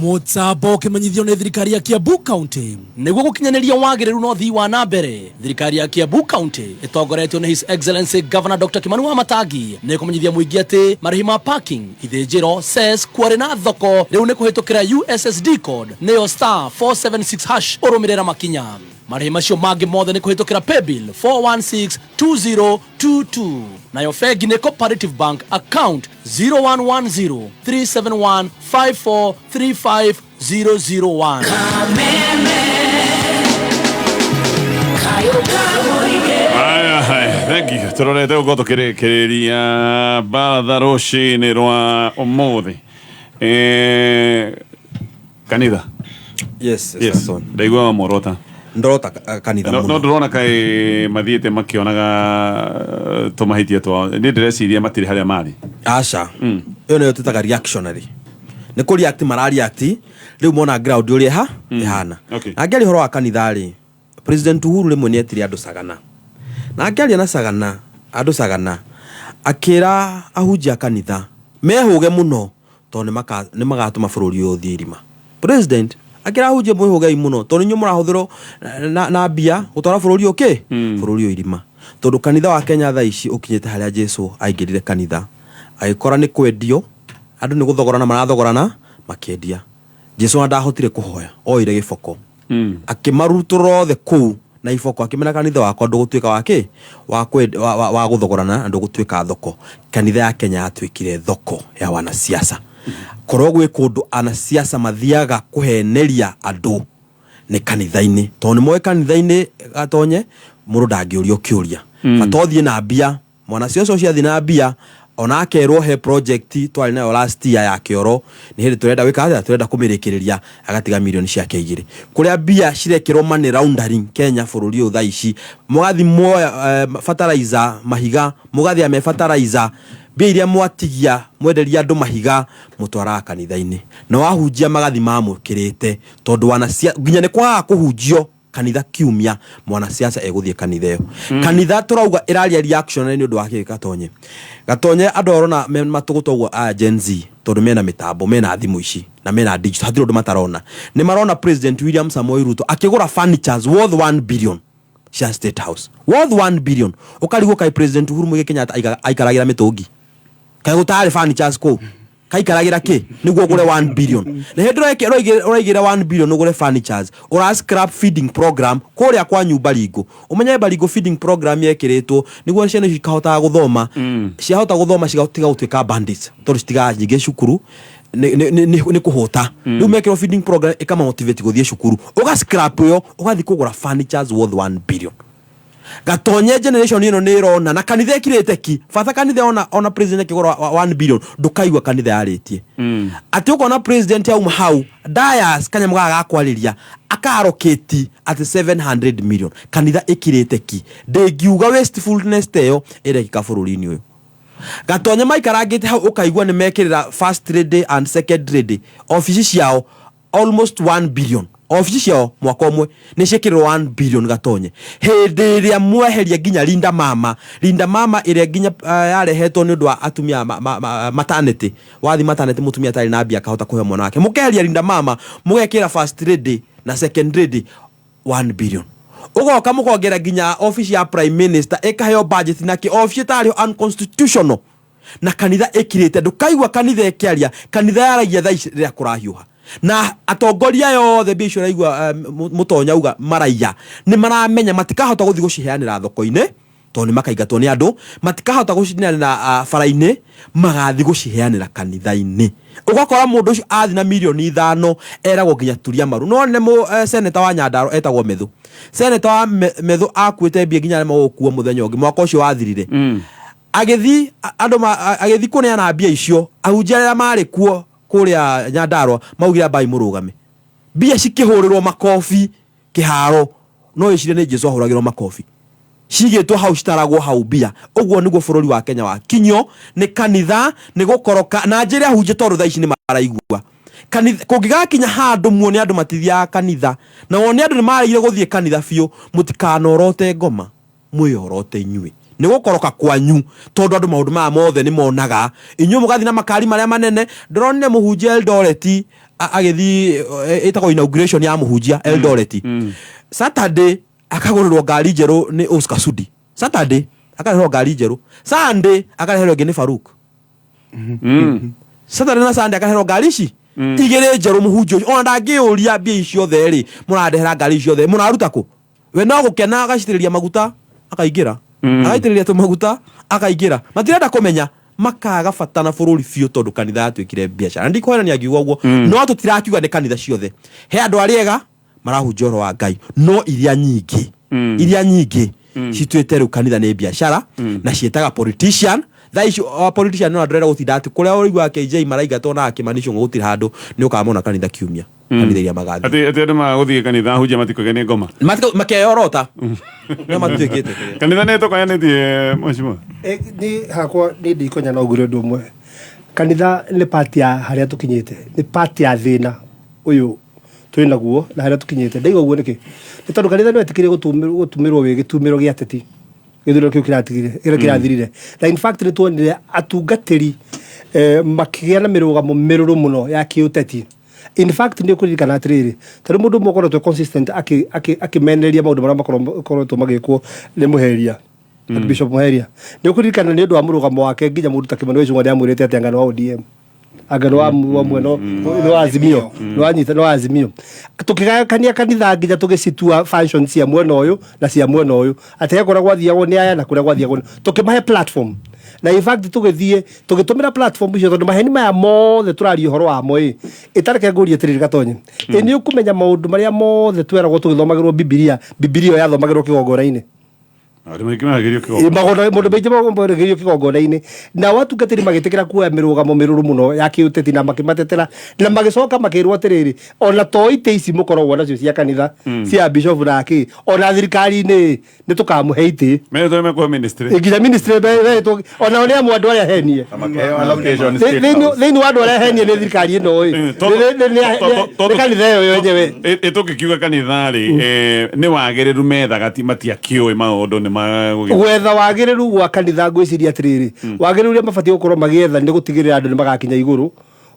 Mũtambo ũkĩmenyithio nĩ thirikari ya Kiambu County nĩguo gũkinyanĩria wagĩrĩru na ũthii wa na mbere. Thirikari ya Kiambu County ĩtongoretio nĩ His Excellency Governor Dr. Kimani Wamatangi nĩ kũmenyithia mũingĩ atĩ marĩhi ma parking, ithĩnjĩro, cess, kwarĩ na thoko rĩu nĩ kũhĩtũkĩra USSD code nĩyo star 476 hash ũrũmĩrĩra makinya. Marĩhi macio mangĩ mothe nĩ kũhĩtũkĩra paybill 4162022 nayo bengi nĩ Cooperative Bank account 0110 371 5435 001. Aya, hai, thank you. Tũrorete gũkorwo tũkĩrĩkĩrĩria baratha rũcinĩ rwa ũmũthĩ. Kanitha. Yes, yes. Ndaigua morota. Ndorota kanitha No mũno. no ndĩrona kaĩ mathiĩte makĩonaga tũmahĩtia twao. Niĩ ndĩreciria matirĩ harĩa marĩ. Aca. Ĩyo nĩyo twĩtaga reactionary. Nĩ kũ react mara react rĩu mona ground ũrĩa ha ĩhana. Okay. Na ngĩaria ũhoro wa kanitha rĩ, President Uhuru rĩmwe nĩ etire andũ Sagana. Na ngĩaria na Sagana, andũ Sagana akĩra ahunjia a kanitha mehũge mũno tondũ nĩ magatũma bũrũri ũyũ ũthiĩ irima. President akĩra ahunjia mwĩhũgei mũno tondũ inyuĩ mũrahũthĩrwo na mbia gũtwara bũrũri ũkĩ bũrũri ũyũ irima. Tondũ kanitha wa Kenya thaa ici ũkinyĩte harĩa Jesu aingĩrire kanitha agĩkora nĩ kwendio andũ nĩ gũthogorana marathogorana makĩendia. Jesu ona ndahotire kũhoya oire gĩboko akĩmarutũrũra othe kũu na iboko akĩmera kanitha wakwa ndũgũtuĩka wa kĩ wa gũthogorana na ndũgũtuĩka thoko. Kanitha ya Kenya yatuĩkire thoko ya wanasiasa. Korwo gwĩ kũndũ anasiasa mathiaga kũheneria andũ nĩ kanitha-inĩ tondũ nĩ moĩ kanitha-inĩ gatonye mũndũ ndangĩũrio kĩũria. Bata ũthiĩ na mbia mwanasiasa ũcio athiĩ na mbia ona akerwo he project twarĩ nayo last year ya kĩoro nĩ hĩndĩ tũrenda gwĩka atĩa tũrenda kũmĩrĩkĩrĩria agatiga milioni ciake 2 kũrĩa mbia cirekĩrwo money laundering Kenya bũrũri ũyũ thaa ici mũgathi muoya fertilizer mahiga mũgathĩa me fertilizer mbia iria mwatigia mwenderia andũ mahiga mũtwaraga kanitha-inĩ na wahunjia magathi mamũkĩrĩte tondũ wanacia nginya nĩ kwagaga kũhunjio Kanitha kiumia mwanasiasa egũthiĩ kanitha ĩyo. Kanitha tũrauga ĩraria reaction nĩ ũndũ wa kĩ? Gatonye, Gatonye, andũ arona me matũgũta ũguo a Gen Z, tondũ mena mĩtambo, mena thimũ ici na mena digital, hatirĩ ũndũ matarona. Nĩ marona President William Samoei Ruto akĩgũra furnitures worth 1 billion cia State House, worth 1 billion. Ũkarigwo kaĩ President Uhuru Muigai Kenyatta aikaragĩra mĩtũngi, kaĩ gũtarĩ furnitures kũu, kaikaragĩra kĩ nĩguo ũgũre 1 billion? Na hĩndĩ ĩrĩa ũraigĩra 1 billion ũgũre furnitures, ũra scrap feeding program kũrĩa kwanyu Baringo. Ũmenye Baringo feeding program yekĩrĩtwo nĩguo ciana ici ikahotaga gũthoma. Ciahota gũthoma cigatiga gũtuĩka bandits, tondũ citigaga nyingĩ cukuru nĩ kũhũta. Rĩu mekĩrwo feeding program ĩkamamotivate gũthiĩ cukuru. Ũga scrap ĩyo, ũgathiĩ kũgũra furnitures worth 1 billion. Gatonye, generation ĩno nĩ ĩrona na kanitha ĩkirĩte ki bata. Kanitha ona president akĩgũra 1 billion, ndũkaigua kanitha yarĩtie. Atĩ ũkona president auma hau dais, kanyamũ gaka gakwarĩria akarokĩti atĩ 700 million. Kanitha ĩkirĩte ki, ndĩngiuga wastefulness ta ĩyo ĩrekĩka bũrũri-inĩ ũyũ. Gatonye, maikarangĩte hau, ũkaigua nĩ mekĩrĩra first lady and second lady obici ciao almost 1 billion. Obici ciao mwaka ũmwe nĩ ciĩkĩrĩrwo 1 billion. Gatonye, hĩndĩ ĩrĩa mweheria nginya Linda Mama, Linda Mama ĩrĩa nginya yarehetwo nĩ ũndũ wa atumia maternity, wathi maternity, mũtumia atarĩ na mbia akahota kũhe mwana wake, mũkeheria Linda Mama, mũgekĩra first lady na second lady 1 billion. Ũgoka mũkongera nginya obici ya prime minister ĩkaheo budget na kĩ, obici ĩtarĩ unconstitutional. Na kanitha ĩkirĩte, ndũkaigua kanitha ĩkĩaria. Kanitha yaragia thaa ici rĩrĩa kũrahiũha na atongoria yothe mbia icio ũraigua mũtonya uga maraiya nĩ maramenya matikahota gũthiĩ gũciheanĩra thoko-inĩ, tondũ nĩ makaingatwo nĩ andũ. Matikahota gũciheanĩra bara-inĩ, magathiĩ gũciheanĩra kanitha-inĩ. Ũgakora mũndũ ũcio athi na mirioni 5 eragwo nginya turia maru. No nĩ seneta wa Nyandarua etagwo Methu, seneta wa Methu akuĩte mbia nginya arĩa magũkua mũthenya ũngĩ mwaka ũcio wathirire. Agĩthi andũ agĩthi kũneana mbia icio, ahunjia arĩa marĩ kuo kũrĩa Nyandarua maugire ambai mũrũgame. Mbia cikĩhũrĩrwo makobi kĩharo, no wĩcirie nĩ Jesu ahũragĩrwo makobi. Cigĩtwo hau, citaragwo hau mbia. Ũguo nĩguo bũrũri wa Kenya wakinyio nĩ kanitha nĩ gũkoroka. Na njĩre ahunjia, tondũ thaa ici nĩ maraigua kanitha, kũngĩgakinya handũ muone andũ matithiaga kanitha na wone andũ nĩ maregire gũthiĩ kanitha biũ, mũtikanorote ngoma, mwĩyorote inyuĩ nĩ gũkoroka kwanyu, tondũ andũ maũndũ maya mothe nĩ monaga. Inyuĩ mũgathiĩ na makari marĩa manene. Ndĩronire mũhunjia Eldoret agĩthiĩ, ĩtagwo inauguration ya mũhunjia Eldoret. Saturday akagũrĩrwo ngari njerũ nĩ Oscar Sudi, Saturday akareherwo ngari njerũ, Sunday akareherwo ĩngĩ nĩ Faruk. Saturday na Sunday akareherwo ngari ici igĩrĩ njerũ. Mũhunjia ũcio ona ndangĩũria, mbia ici ciothe rĩ, mũrandehera ngari ici ciothe mũraruta kũ? We no gũkena, agacitĩrĩria maguta akaingĩra, agaitĩrĩria tũmaguta akaingĩra. Matirenda kũmenya, makaga bata na bũrũri biũ, tondũ kanitha yatuĩkire biacara. Ndikũherania ngiuga ũguo, no tũtirakiuga nĩ kanitha ciothe. He andũ arĩa ega marahunjia ũhoro wa Ngai, no iria nyingĩ cituĩte rĩu kanitha nĩ biacara na ciĩtaga politician. Thaa ici politician no andũ gũtinda atĩ kũrĩa ũraigua KJ maraingatwo na Kĩmani Ichung'wa, gũtirĩ handũ nĩ ũkamona kanitha kiumia, kanitha iria magathiĩ. Atĩ andũ magũthiĩ kanitha, ahunjia matikoige nĩ ngoma. Makeyorota no matuĩkĩte. Kanitha nĩ tũkayanĩtie, mheshimiwa. Nĩ hakwa nĩ ndikonya no ngwĩre ũndũ ũmwe. Kanitha nĩ part ya harĩa tũkinyĩte, nĩ part ya thĩna ũyũ twĩ naguo na harĩa tũkinyĩte. Ndaiga ũguo nĩkĩ? Nĩ tondũ kanitha nĩ wetĩkĩrie gũtũmĩrwo wĩ gĩtumĩro gĩa ateti gĩthurano kĩu kĩratigire, kĩrĩa kĩrathirire. Na in fact nĩ tuonire atungatĩri makĩgĩa na mĩrũgamo mĩrũrũ mũno ya kĩũteti. In fact nĩ ũkũririkana atĩrĩrĩ, tarĩu mũndũ ũmwe ũkoretwo consistent akĩmenereria maũndũ marĩa makoretwo magĩkwo nĩ Mũheria, Bishop Muheria. Nĩ ũkũririkana nĩ ũndũ wa mũrũgamo wake nginya mũndũ ta Kĩmani Ichung'wa nĩamwĩrĩte atĩ anga nĩ wa ODM, anga nĩ wa mwena nĩ wa Azimio, nĩ wanyita nĩ wa Azimio. Tũkĩgayũkania kanitha nginya tũgĩcitua function cia mwena ũyũ na cia mwena ũyũ, atĩ he kũrĩa gwathiagwo nĩ aya na kũrĩa gwathiagwo tũkĩmahe platform. Na in fact tũgĩthiĩ tũgĩtũmĩra platform icio, tondũ maheni maya mothe tũraria ũhoro wamo ĩ ĩtareke ngũrie atĩrĩrĩ, Gatonye, ĩ nĩ ũkũmenya maũndũ marĩa mothe tweragwo tũgĩthomagĩrwo Bibilia, Bibilia ĩyo yathomagĩrwo kĩgongona-inĩ? Andũ maingĩ maragĩrio kĩgongona. Magona mũndũ maingĩ maragĩrio kĩgongona-inĩ nao atungatĩri magĩtĩkĩra kuoya mĩrũgamo mĩrũrũ mũno ya kĩũteti na makĩmatetera na magĩcoka makĩrwo atĩrĩrĩ, ona to itĩ ici mũkoragwo nacio cia kanitha, cia bishofu na kĩ, ona thirikari-inĩ nĩ tũkamũhe itĩ. Metwo mekũhe ministry. Nginya ministry metwo, ona nĩ amwe andũ arĩa henie. Makĩheo allocation State House. Thĩinĩ wa andũ arĩa henie nĩ thirikari ĩno ĩ nĩ kanitha ĩyo yenyewe. Tũngĩkiuga kanitha rĩ, nĩ wagĩrĩru methaga, ti matiakĩũĩ maũndũ nĩ magũgĩ Gwetha wagĩrĩru gwa kanitha, ngwĩciria atĩrĩrĩ, wagĩrĩru ũrĩa mabatiĩ gũkorwo magĩetha nĩ gũtigĩrĩra andũ nĩ magakinya igũrũ.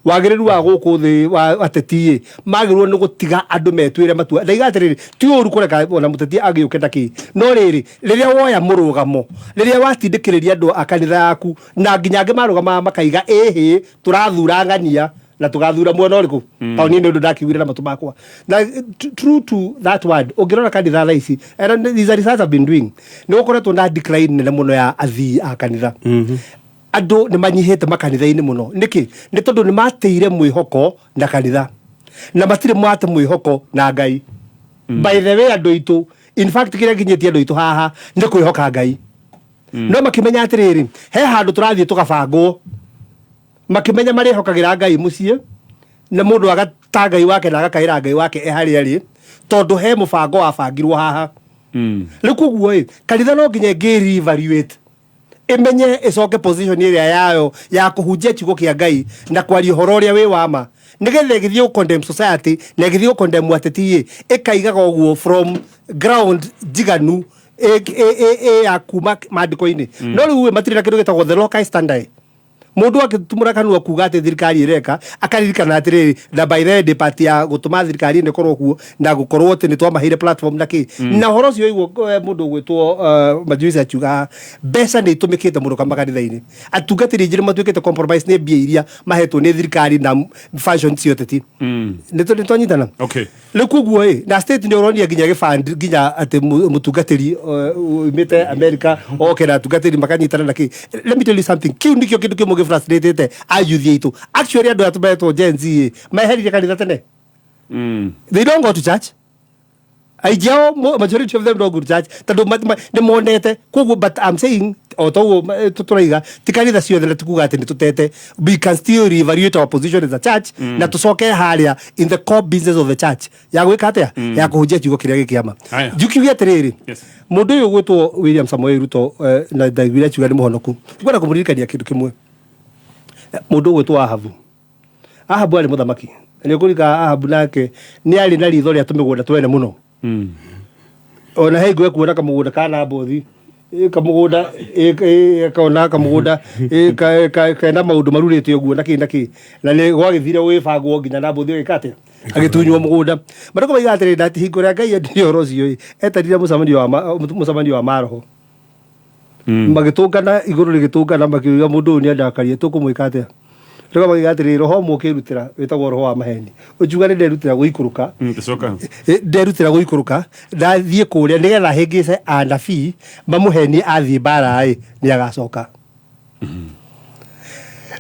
Wagĩrĩru wa gũkũ thĩ wa ateti ĩ magĩrĩirwo nĩ gũtiga andũ metuĩre matua. Ndaiga atĩrĩrĩ, ti ũru kũreka ona mũteti agĩũke na kĩ, no rĩrĩ, rĩrĩa woya mũrũgamo, rĩrĩa watindĩkĩrĩria andũ a kanitha yaku, na nginya angĩ marũgamaga makaiga ĩhĩ, tũrathura ng'ania na tũgathura mwena ũrĩkũ, tondũ niĩ nĩ ũndũ ndakiugire na matũ makwa. Na true to that word, ũngĩrora kanitha thaa ici, and these are research I've been doing, nĩ gũkoretwo na decline nene mũno ya athii a kanitha. Andũ nĩ manyihĩte makanitha-inĩ mũno. Nĩkĩ? Nĩ tondũ nĩ mateire mwĩhoko na kanitha na matirĩ mate mwĩhoko na Ngai. By the way, andũ aitũ, in fact, kĩrĩa nginyĩtie andũ aitũ haha nĩ kwĩhoka Ngai. No makĩmenya atĩrĩrĩ, he handũ tũrathiĩ tũgabangwo, makĩmenya marĩhokagĩra Ngai mũciĩ, na mũndũ agata Ngai wake na agakaĩra Ngai wake e harĩa arĩ, tondũ he mũbango wabangirwo haha. Rĩu koguo ĩ kanitha no nginya ĩngĩ reevaluate, ĩmenye ĩcoke position ĩrĩa yayo ya kũhunjia kiugo kĩa Ngai na kwaria ũhoro ũrĩa wĩ wa ma, nĩgetha ĩgĩthiĩ gũ condemn society na ĩgĩthiĩ gũ condemn ateti ĩ ĩkaigaga ũguo from ground njiganu ya kuma maandĩko-inĩ. No rĩu ĩ matirĩ na kĩndũ gĩtagwo the locus standi. Mũndũ akĩtumũra kanua kuga atĩ thirikari ĩreka, akaririkana atĩrĩrĩ, na by the way ndĩ part ya gũtũma thirikari ĩno ĩkorwo kuo na gũkorwo atĩ nĩ twamaheire platform na kĩ. Na ũhoro ũcio waigwo mũndũ ũgwĩtwo Majuice akiuga mbeca nĩ itũmĩkĩte mũno makanitha-inĩ, atungatĩri aingĩ nĩ matuĩkĩte compromise nĩ mbia iria mahetwo nĩ thirikari na fashion cia ũteti. Nĩ twanyitana? Okay. Rĩu koguo ĩ na state nĩ ũronia nginya gĩband, nginya atĩ mũtungatĩri umĩte America oke na atungatĩri makanyitana na kĩ. Let me tell you something, kĩu nĩkĩo kĩndũ kĩmwe gĩfrustrated ayuthi aitũ. Actually, andũ aya tũmetwo Gen Z ĩ meheririe kanitha tene. They don't go to church. Aingĩ ao, majority of them don't go to church, tondũ nĩ monete koguo. But I'm saying, o toguo tũraiga, ti kanitha ciothe, na tikuga atĩ nĩ tũtete. We can still reevaluate our position as a church na tũcoke harĩa in the core business of the church ya gwĩka atĩa, ya kũhunjia kiugo kĩrĩa gĩkĩama. Haya. Njukiuge atĩrĩrĩ, Yes. mũndũ ũyũ ũgwĩtwo William Samoei Ruto, na ndaiguire akiuga nĩ mũhonoku, ngwenda kũmũririkania kĩndũ kĩmwe. Mũndũ ũgwĩtwo Ahabu, Ahabu arĩ mũthamaki. Nĩ ũkũrika Ahabu nake nĩ arĩ na ritho rĩa tũmĩgũnda twene mũno. Ona he hingo ekuona kamũgũnda ka Nabothi, kamũgũnda akona kamũgũnda kena maũndũ marurĩte ũguo na kĩ na kĩ, na nĩ gwagĩthire gũgĩbangwo nginya Nabothi agĩka atĩa, agĩtunywo mũgũnda. Marĩko maiga atĩrĩ, ndati hingo ĩrĩa Ngai endire ũhoro ũcio ĩ, etanire mũcemanio wa maroho, magĩtũngana igũrũ rĩgĩtũngana, makiuga mũndũ ũyũ nĩ andakarie, tũkũmwĩka atĩa? Rĩu makiuga atĩrĩ, roho ũmwe ũkĩrutĩra wĩtagwo roho wa maheni, ũkiuga nĩ nderutĩra gũikũrũka. Tũcoka. Nderutĩra gũikũrũka ndathiĩ kũrĩa nĩgetha hĩngĩce anabii mamũhenie, athiĩ mbara ĩ nĩ agacoka.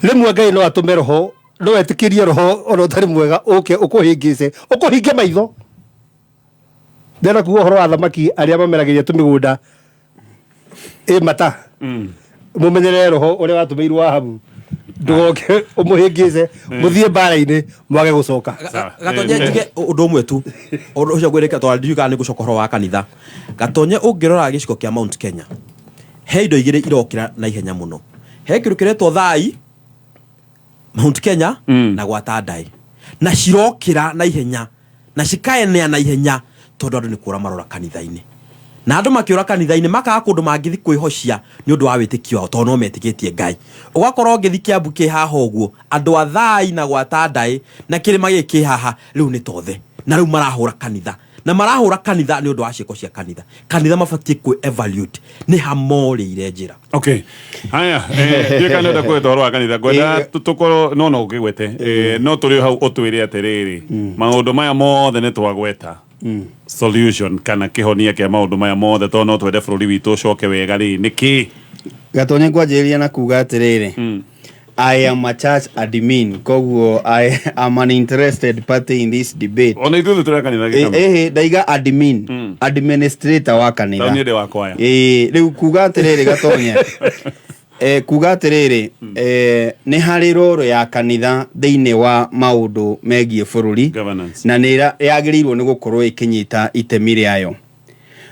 Rĩmwe Ngai no atũme roho, no etĩkĩrie roho ona ũtarĩ mwega ũke ũkũhĩngĩce, ũkũhinge maitho. Ndĩrenda kuga ũhoro wa thamaki arĩa mameragĩria tũmĩgũnda ĩ mata, mũmenyerere roho ũrĩa watũmĩirwo Ahabu ndũgoke ũmũhĩngĩce, mũthiĩ mbara-inĩ mwage gũcoka. Gatonye, njuge ũndũ ũmwe tu, ũndũ ũcio ngwĩrĩka tondũ ndiũĩ kana nĩ ngũcoka ũhoro wa kanitha. Gatonye, ũngĩrora gĩcigo kĩa Mount Kenya, he indo igĩrĩ irokĩra na ihenya mũno. He kĩndũ kĩretwo thai Mount Kenya na gwata ndaĩ, na cirokĩra na ihenya na cikaenea na ihenya, tondũ andũ nĩ kũra marora kanitha-inĩ, na andũ makĩũra kanitha-inĩ makaga kũndũ mangĩthi kwĩhocia nĩ ũndũ wa wĩtĩkio wao, tondũ no metĩkĩtie Ngai. Ũgakorwo ũngĩthi Kĩambu kĩ haha ũguo, andũ a thai na gwata ndaĩ na kĩrĩma gĩkĩ kĩ haha rĩu nĩ tothe, na rĩu marahũra kanitha, na marahũra kanitha nĩ ũndũ wa ciĩko cia kanitha. Kanitha mabatiĩ kwĩ evaluate nĩ ha morĩire njĩra. Okay, haya, ndiũĩ kana nĩũrenda kũgweta ũhoro wa kanitha. Ngwenda tũkorwo no ũkĩgwete. No tũrĩ o hau, ũtwĩre atĩrĩrĩ, maũndũ maya mothe nĩ twagweta, solution kana kĩhonia kĩa maũndũ maya mothe, tondũ no twende bũrũri witũ ũcoke wega rĩ, nĩ kĩ? Gatonye, ngwanjĩrĩria na kuga atĩrĩrĩ, I am a church admin koguo I am an interested party in this debate. Ona ithuĩ tũrĩ a kanitha gĩkama. Ĩhĩ ndaiga admin, administrator wa kanitha. Tondũ niĩ ndĩ wa kwaya. Ĩĩ rĩu kuga atĩrĩrĩ Gatonye, kuga atĩrĩrĩ, nĩ harĩ roro ya kanitha thĩinĩ wa maũndũ megiĩ bũrũri na nĩ yagĩrĩirwo nĩ gũkorwo ĩkĩnyita itemi rĩayo.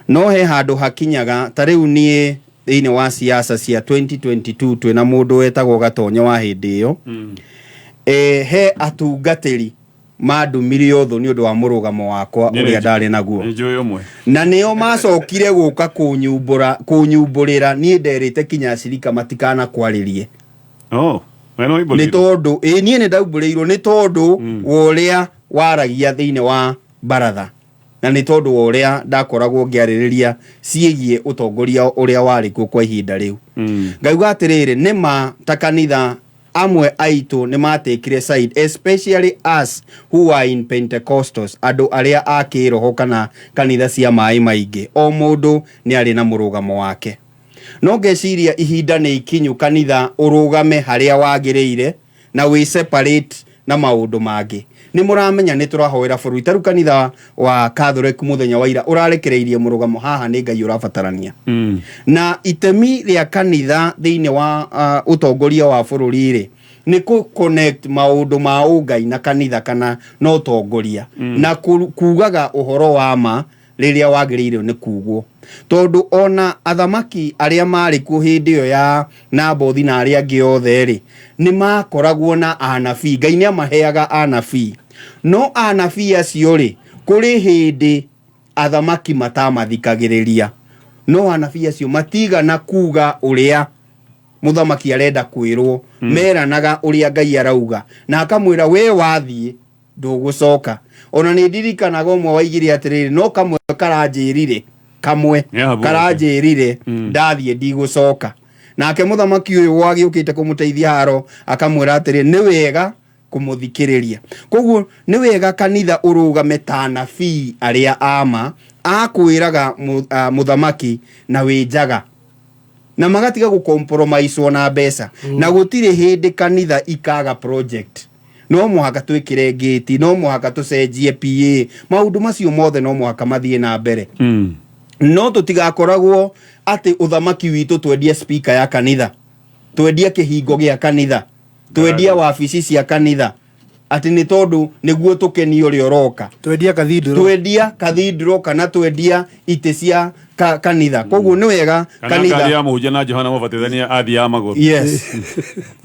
No he handũ hakinyaga ta rĩu niĩ thĩinĩ wa siasa cia 2022 twĩna mũndũ wetagwo Gatonye wa hĩndĩ ĩyo, he atungatĩri mandumire ũthũ nĩ ũndũ wa mũrũgamo wakwa ũrĩa ndarĩ naguo. Nĩ ũmwe. Na nĩo macokire gũka kũnyumbũrĩra niĩ nderĩte kinya acirika matikana kwarĩrie. Oh, we no Nĩ tondũ ĩ niĩ nĩ ndaumbũrĩirwo nĩ tondũ wa ũrĩa waragia thĩinĩ wa baratha na nĩ tondũ wa ũrĩa ndakoragwo ngĩarĩrĩria ciĩgiĩ ũtongoria ũrĩa warĩ kuo kwa ihinda rĩu. Ngauga atĩrĩrĩ, nĩ ma ta kanitha amwe aitũ nĩ matekire side, especially us who are in Pentecostals, andũ arĩa a kĩroho kana kanitha cia maĩ maingĩ, o mũndũ nĩ arĩ na mũrũgamo wake. No ngeciria ihinda nĩ ikinyu kanitha ũrũgame harĩa wagĩrĩire na wĩ separate na maũndũ mangĩ. Nĩ mũramenya nĩ tũrahoera bũrũri. Ta rĩu kanitha wa Catholic mũthenya wa ira ũrarekereirie mũrũgamo haha nĩ Ngai ũrabatarania. Na itemi rĩa kanitha thĩinĩ wa ũtongoria wa bũrũri rĩ, nĩ kũ connect maũndũ ma ũngai na kanitha kana na ũtongoria. Na kugaga ũhoro wa ma rĩrĩa wagĩrĩirwo nĩ kugwo. Tondũ ona athamaki arĩa marĩ kuo hĩndĩ ĩyo ya Nabothi na arĩa angĩ othe rĩ, nĩ makoragwo na anabii. Ngai nĩ amaheaga anabii. No anabii acio rĩ, kũrĩ hĩndĩ athamaki matamathikagĩrĩria. No anabii acio matigana kuga ũrĩa mũthamaki arenda kwĩrwo. Meranaga ũrĩa Ngai arauga. Na akamwĩra we wathiĩ ndũgũcoka. Ona nĩ ndirikanaga ũmwe waigire atĩrĩrĩ, no kamwe karanjĩrire, kamwe karanjĩrire ndathiĩ ndigũcoka. Nake mũthamaki ũyũ wagĩũkĩte kũmũteithia haro akamwĩra atĩrĩ, nĩ wega kũmũthikĩrĩria. Koguo nĩ wega kanitha ũrũgame ta anabii arĩa ama akwĩraga mũthamaki na wĩ njaga, na magatiga gũcompromise na mbeca. Na gũtirĩ hĩndĩ kanitha ikaga project. No mũhaka twĩkĩre gate, no mũhaka tũcenjie PA, maũndũ macio mothe no mũhaka mathiĩ na mbere. No tũtigakoragwo atĩ ũthamaki witũ twendie speaker ya kanitha, twendie kĩhingo gĩa kanitha, twendie wabici cia kanitha, atĩ nĩ tondũ nĩguo tũkenie ũrĩa ũroka. Twendia cathedral. Twendia cathedral kana twendia itĩ cia kanitha. Koguo nĩ wega Kana kanitha. ngari ya mũhunjia na Johana Mũbatithania athiaga magũrũ. Yes.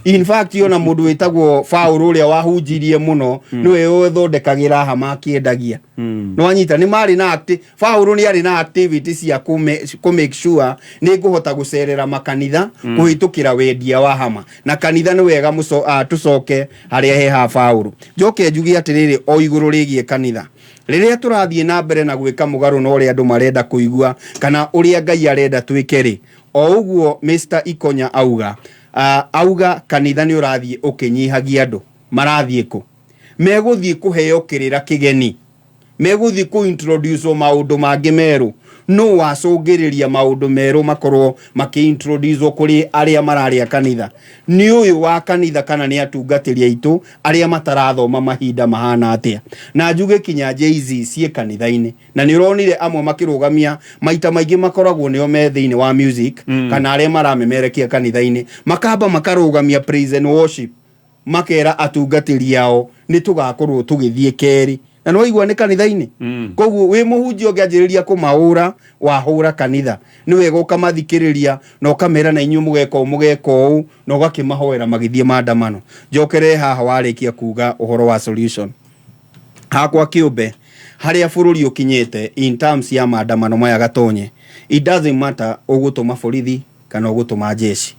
In fact ona mũndũ wĩtagwo Paul ũrĩa wahunjirie mũno nĩwe wethondekagĩra hama akĩendagia. Nĩ wanyita, nĩ marĩ na Paul nĩ arĩ na activity cia kũ make sure nĩ ngũhota gũcerera makanitha kũhĩtũkĩra wendia wa hama. Na kanitha nĩ wega tũcoke harĩa he ha Paul. Njoke njuge atĩrĩrĩ o igũrũ rĩgiĩ kanitha. Rĩrĩa tũrathiĩ na mbere na gwĩka mũgarũ na ũrĩa andũ marenda kũigua kana ũrĩa Ngai arenda twĩke rĩ, o ũguo Mr. Ikonya auga, auga kanitha nĩ ũrathiĩ ũkĩnyihagia andũ. Marathiĩ kũ? Megũthiĩ kũheo kĩrĩra kĩgeni. Megũthiĩ kũ-introduce maũndũ mangĩ merũ. No wacũngĩrĩria maũndũ merũ makorwo makĩ-introduce kũrĩ arĩa mararĩa kanitha. Nĩ ũyũ wa kanitha kana nĩ atungatĩri aitũ arĩa matarathoma mahinda mahana atĩa. Na njuge kinya Jay-Z ciĩ kanitha-inĩ. Na nĩ ũronire amwe makĩrũgamia maita maingĩ makoragwo nĩo me thĩinĩ wa music, kana arĩa maramemerekia kanitha-inĩ. Makamba makarũgamia praise and worship. Makera atungatĩri ao nĩ tũgakorwo tũgĩthiĩ kerĩ. Na nĩ waigua nĩ kanitha-inĩ. Koguo wĩ mũhunjia ũngĩanjĩrĩria kũmaũra, wahũra kanitha. Nĩ wega ũkamathikĩrĩria na ũkamera na inyuĩ mũgeka ũũ, mũgeka ũũ, na ũgakĩmahoera magĩthiĩ maandamano. Njokere haha warĩkia kuga ũhoro wa solution. Hakwa kĩũmbe, harĩa bũrũri ũkinyĩte in terms ya maandamano maya Gatonye, it doesn't matter ũgũtũma borithi kana ũgũtũma jeshi.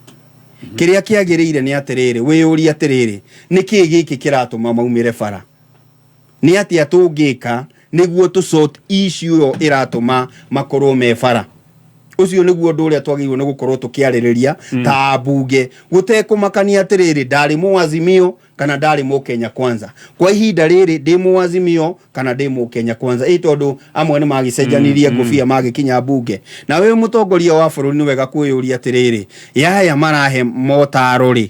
Kĩrĩa kĩagĩrĩire nĩ atĩrĩrĩ, wĩyũrie atĩrĩrĩ, nĩ kĩĩ gĩkĩ kĩratũma maumĩre bara? Nĩ atĩa tũngĩka nĩguo tũ sort issue ĩyo ĩratũma makorwo me bara? Ũcio nĩguo ũndũ ũrĩa twagĩrĩirwo nĩ gũkorwo tũkĩarĩrĩria ta mbunge, gũtekũmakania atĩrĩrĩ, ndarĩ mũazimio kana ndarĩ mũkenya kwanza. Kwa ihinda rĩrĩ ndĩ mũazimio kana ndĩ mũkenya kwanza, ĩ tondũ amwe nĩ magĩcenjanirie ngũbia magĩkinya mbunge. Na wewe mũtongoria wa bũrũri nĩ wega kwĩyũria atĩrĩrĩ, yaya marahe motaro rĩ,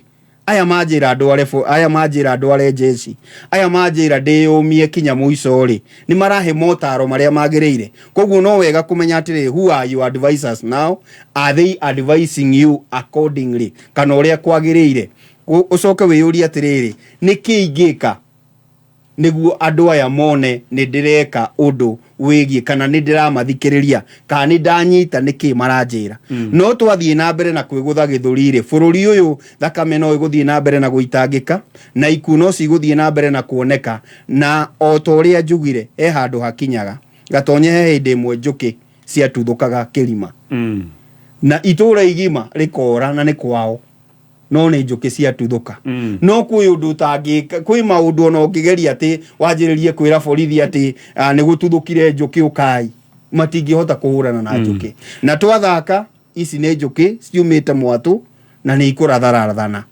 Aya manjĩra ndware aya manjĩra ndware njeci, aya manjĩra ndĩyũmie kinya mũico rĩ, nĩ marahe motaro marĩa magĩrĩire. Koguo no wega kũmenya atĩrĩ, who are your advisors now? Are they advising you accordingly, kana ũrĩa kwagĩrĩire? Ũcoke wĩyũrie atĩrĩrĩ, nĩ kĩ ingĩka nĩguo andũ aya mone nĩ ndĩreka ũndũ wĩgiĩ, kana nĩ ndĩramathikĩrĩria, kana nĩ ndanyita nĩkĩ maranjĩra? No twathiĩ na mbere na kwĩgũtha gĩthũri rĩ, bũrũri ũyũ thakame no ĩgũthiĩ na mbere na gũitangĩka, na ikuũ no cigũthiĩ na mbere na kuoneka. Na o ta ũrĩa njugire, he handũ hakinyaga Gatonye, he hĩndĩ ĩmwe njũkĩ ciatuthũkaga kĩrima na itũra igima rĩkora, na nĩ kwao, no nĩ njũkĩ ciatuthũka. No kwĩ ũndũ ũtangĩka, kwĩ maũndũ ona ũngĩgeria atĩ wanjĩrĩrie kwĩra borithi atĩ nĩ gũtuthũkire njũkĩ, ũkai, matingĩhota kũhũrana na njũkĩ. Na twathaka ici nĩ njũkĩ ciumĩte mwatũ na nĩ ikũratharathana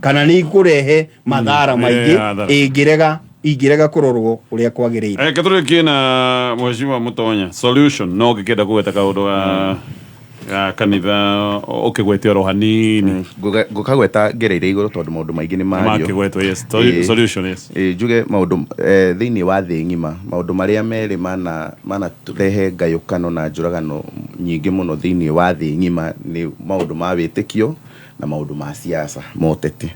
kana nĩ ikũrehe mathara maingĩ Hathara. Ĩngĩrega kũrorwo ũrĩa kwagĩrĩire. Reke tũrĩkie na Mheshimiwa Mutonya, solution no ngĩkĩenda kũgweta kaũndũ ga kanitha, ũkĩgwete oro hanini. Ngũkagweta ngereire igũrũ tondũ maũndũ maingĩ nĩ mario. Makĩgwetwo, yes. Solution, yes. Ĩĩ, njuge maũndũ thĩinĩ wa thĩ ng'ima, maũndũ marĩa merĩ mana rehe ngayũkano na njũragano nyingĩ mũno thĩinĩ wa thĩ ng'ima nĩ maũndũ ma wĩtĩkio na maũndũ ma siasa, moteti.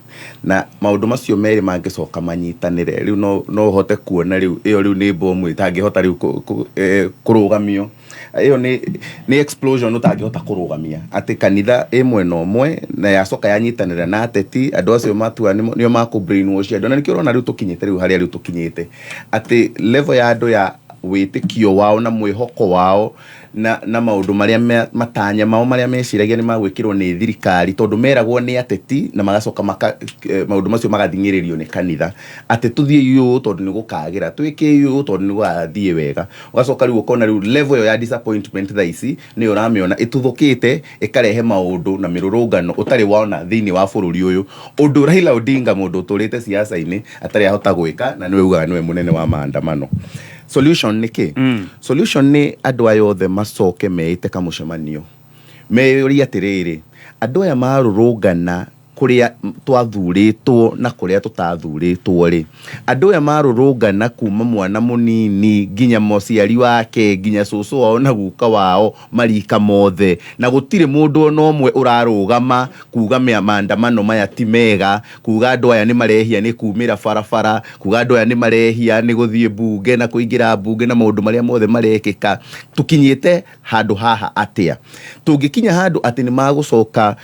Na maũndũ macio merĩ mangĩcoka manyitanĩre rĩu, no ũhote kuona rĩu ĩyo rĩu nĩ bomu ĩtangĩhota rĩu kũrũgamio. Ĩyo nĩ explosion ũtangĩhota kũrũgamia, atĩ kanitha ĩ mwena ũmwe na yacoka yanyitanĩra na ateti, andũ acio matua nĩo makũ brainwash andũ. Na nĩkĩo ũrona rĩu tũkinyĩte rĩu harĩa rĩu tũkinyĩte, atĩ level ya andũ ya wĩtĩkio wao na mwĩhoko wao na maũndũ marĩa matanya mao marĩa meciragia nĩ magwĩkĩrwo nĩ thirikari, tondũ meragwo nĩ ateti na magacoka maũndũ macio magathing'ĩrĩrio nĩ kanitha atĩ tũthiĩ ũũ tondũ nĩ gũkagĩra, twĩke ũũ tondũ nĩ gũgathiĩ wega. Ũgacoka rĩu ũkona rĩu level ĩyo ya disappointment thaa ici nĩyo ũramĩona ĩtuthũkĩte, ĩkarehe maũndũ na mĩrũrũngano ũtarĩ wona thĩinĩ wa bũrũri ũyũ, ũndũ Raila Odinga, mũndũ ũtũrĩte siasa-inĩ, atarĩ ahota gwĩka, na nĩwe ugaga nĩwe mũnene wa maandamano. Solution nĩ kĩ? Solution nĩ andũ aya othe macoke meĩte kamũcemanio, meyũrie atĩrĩrĩ, andũ aya marũrũngana kũrĩa twathurĩtwo na kũrĩa tũtathurĩtwo rĩ, andũ aya marũrũngana kuma mwana mũnini nginya mũciari wake, nginya cũcũ wao na guka wao, marika mothe, na gũtirĩ mũndũ ona ũmwe ũrarũgama kuga maandamano maya ti mega, kuga andũ aya nĩ marehia nĩ kumĩra barabara, kuga andũ aya nĩ marehia nĩ gũthiĩ mbunge na kũingĩra mbunge na maũndũ marĩa mothe marekĩka. Tũkinyĩte handũ haha atĩa? Tũngĩkinya handũ atĩ nĩ magũcoka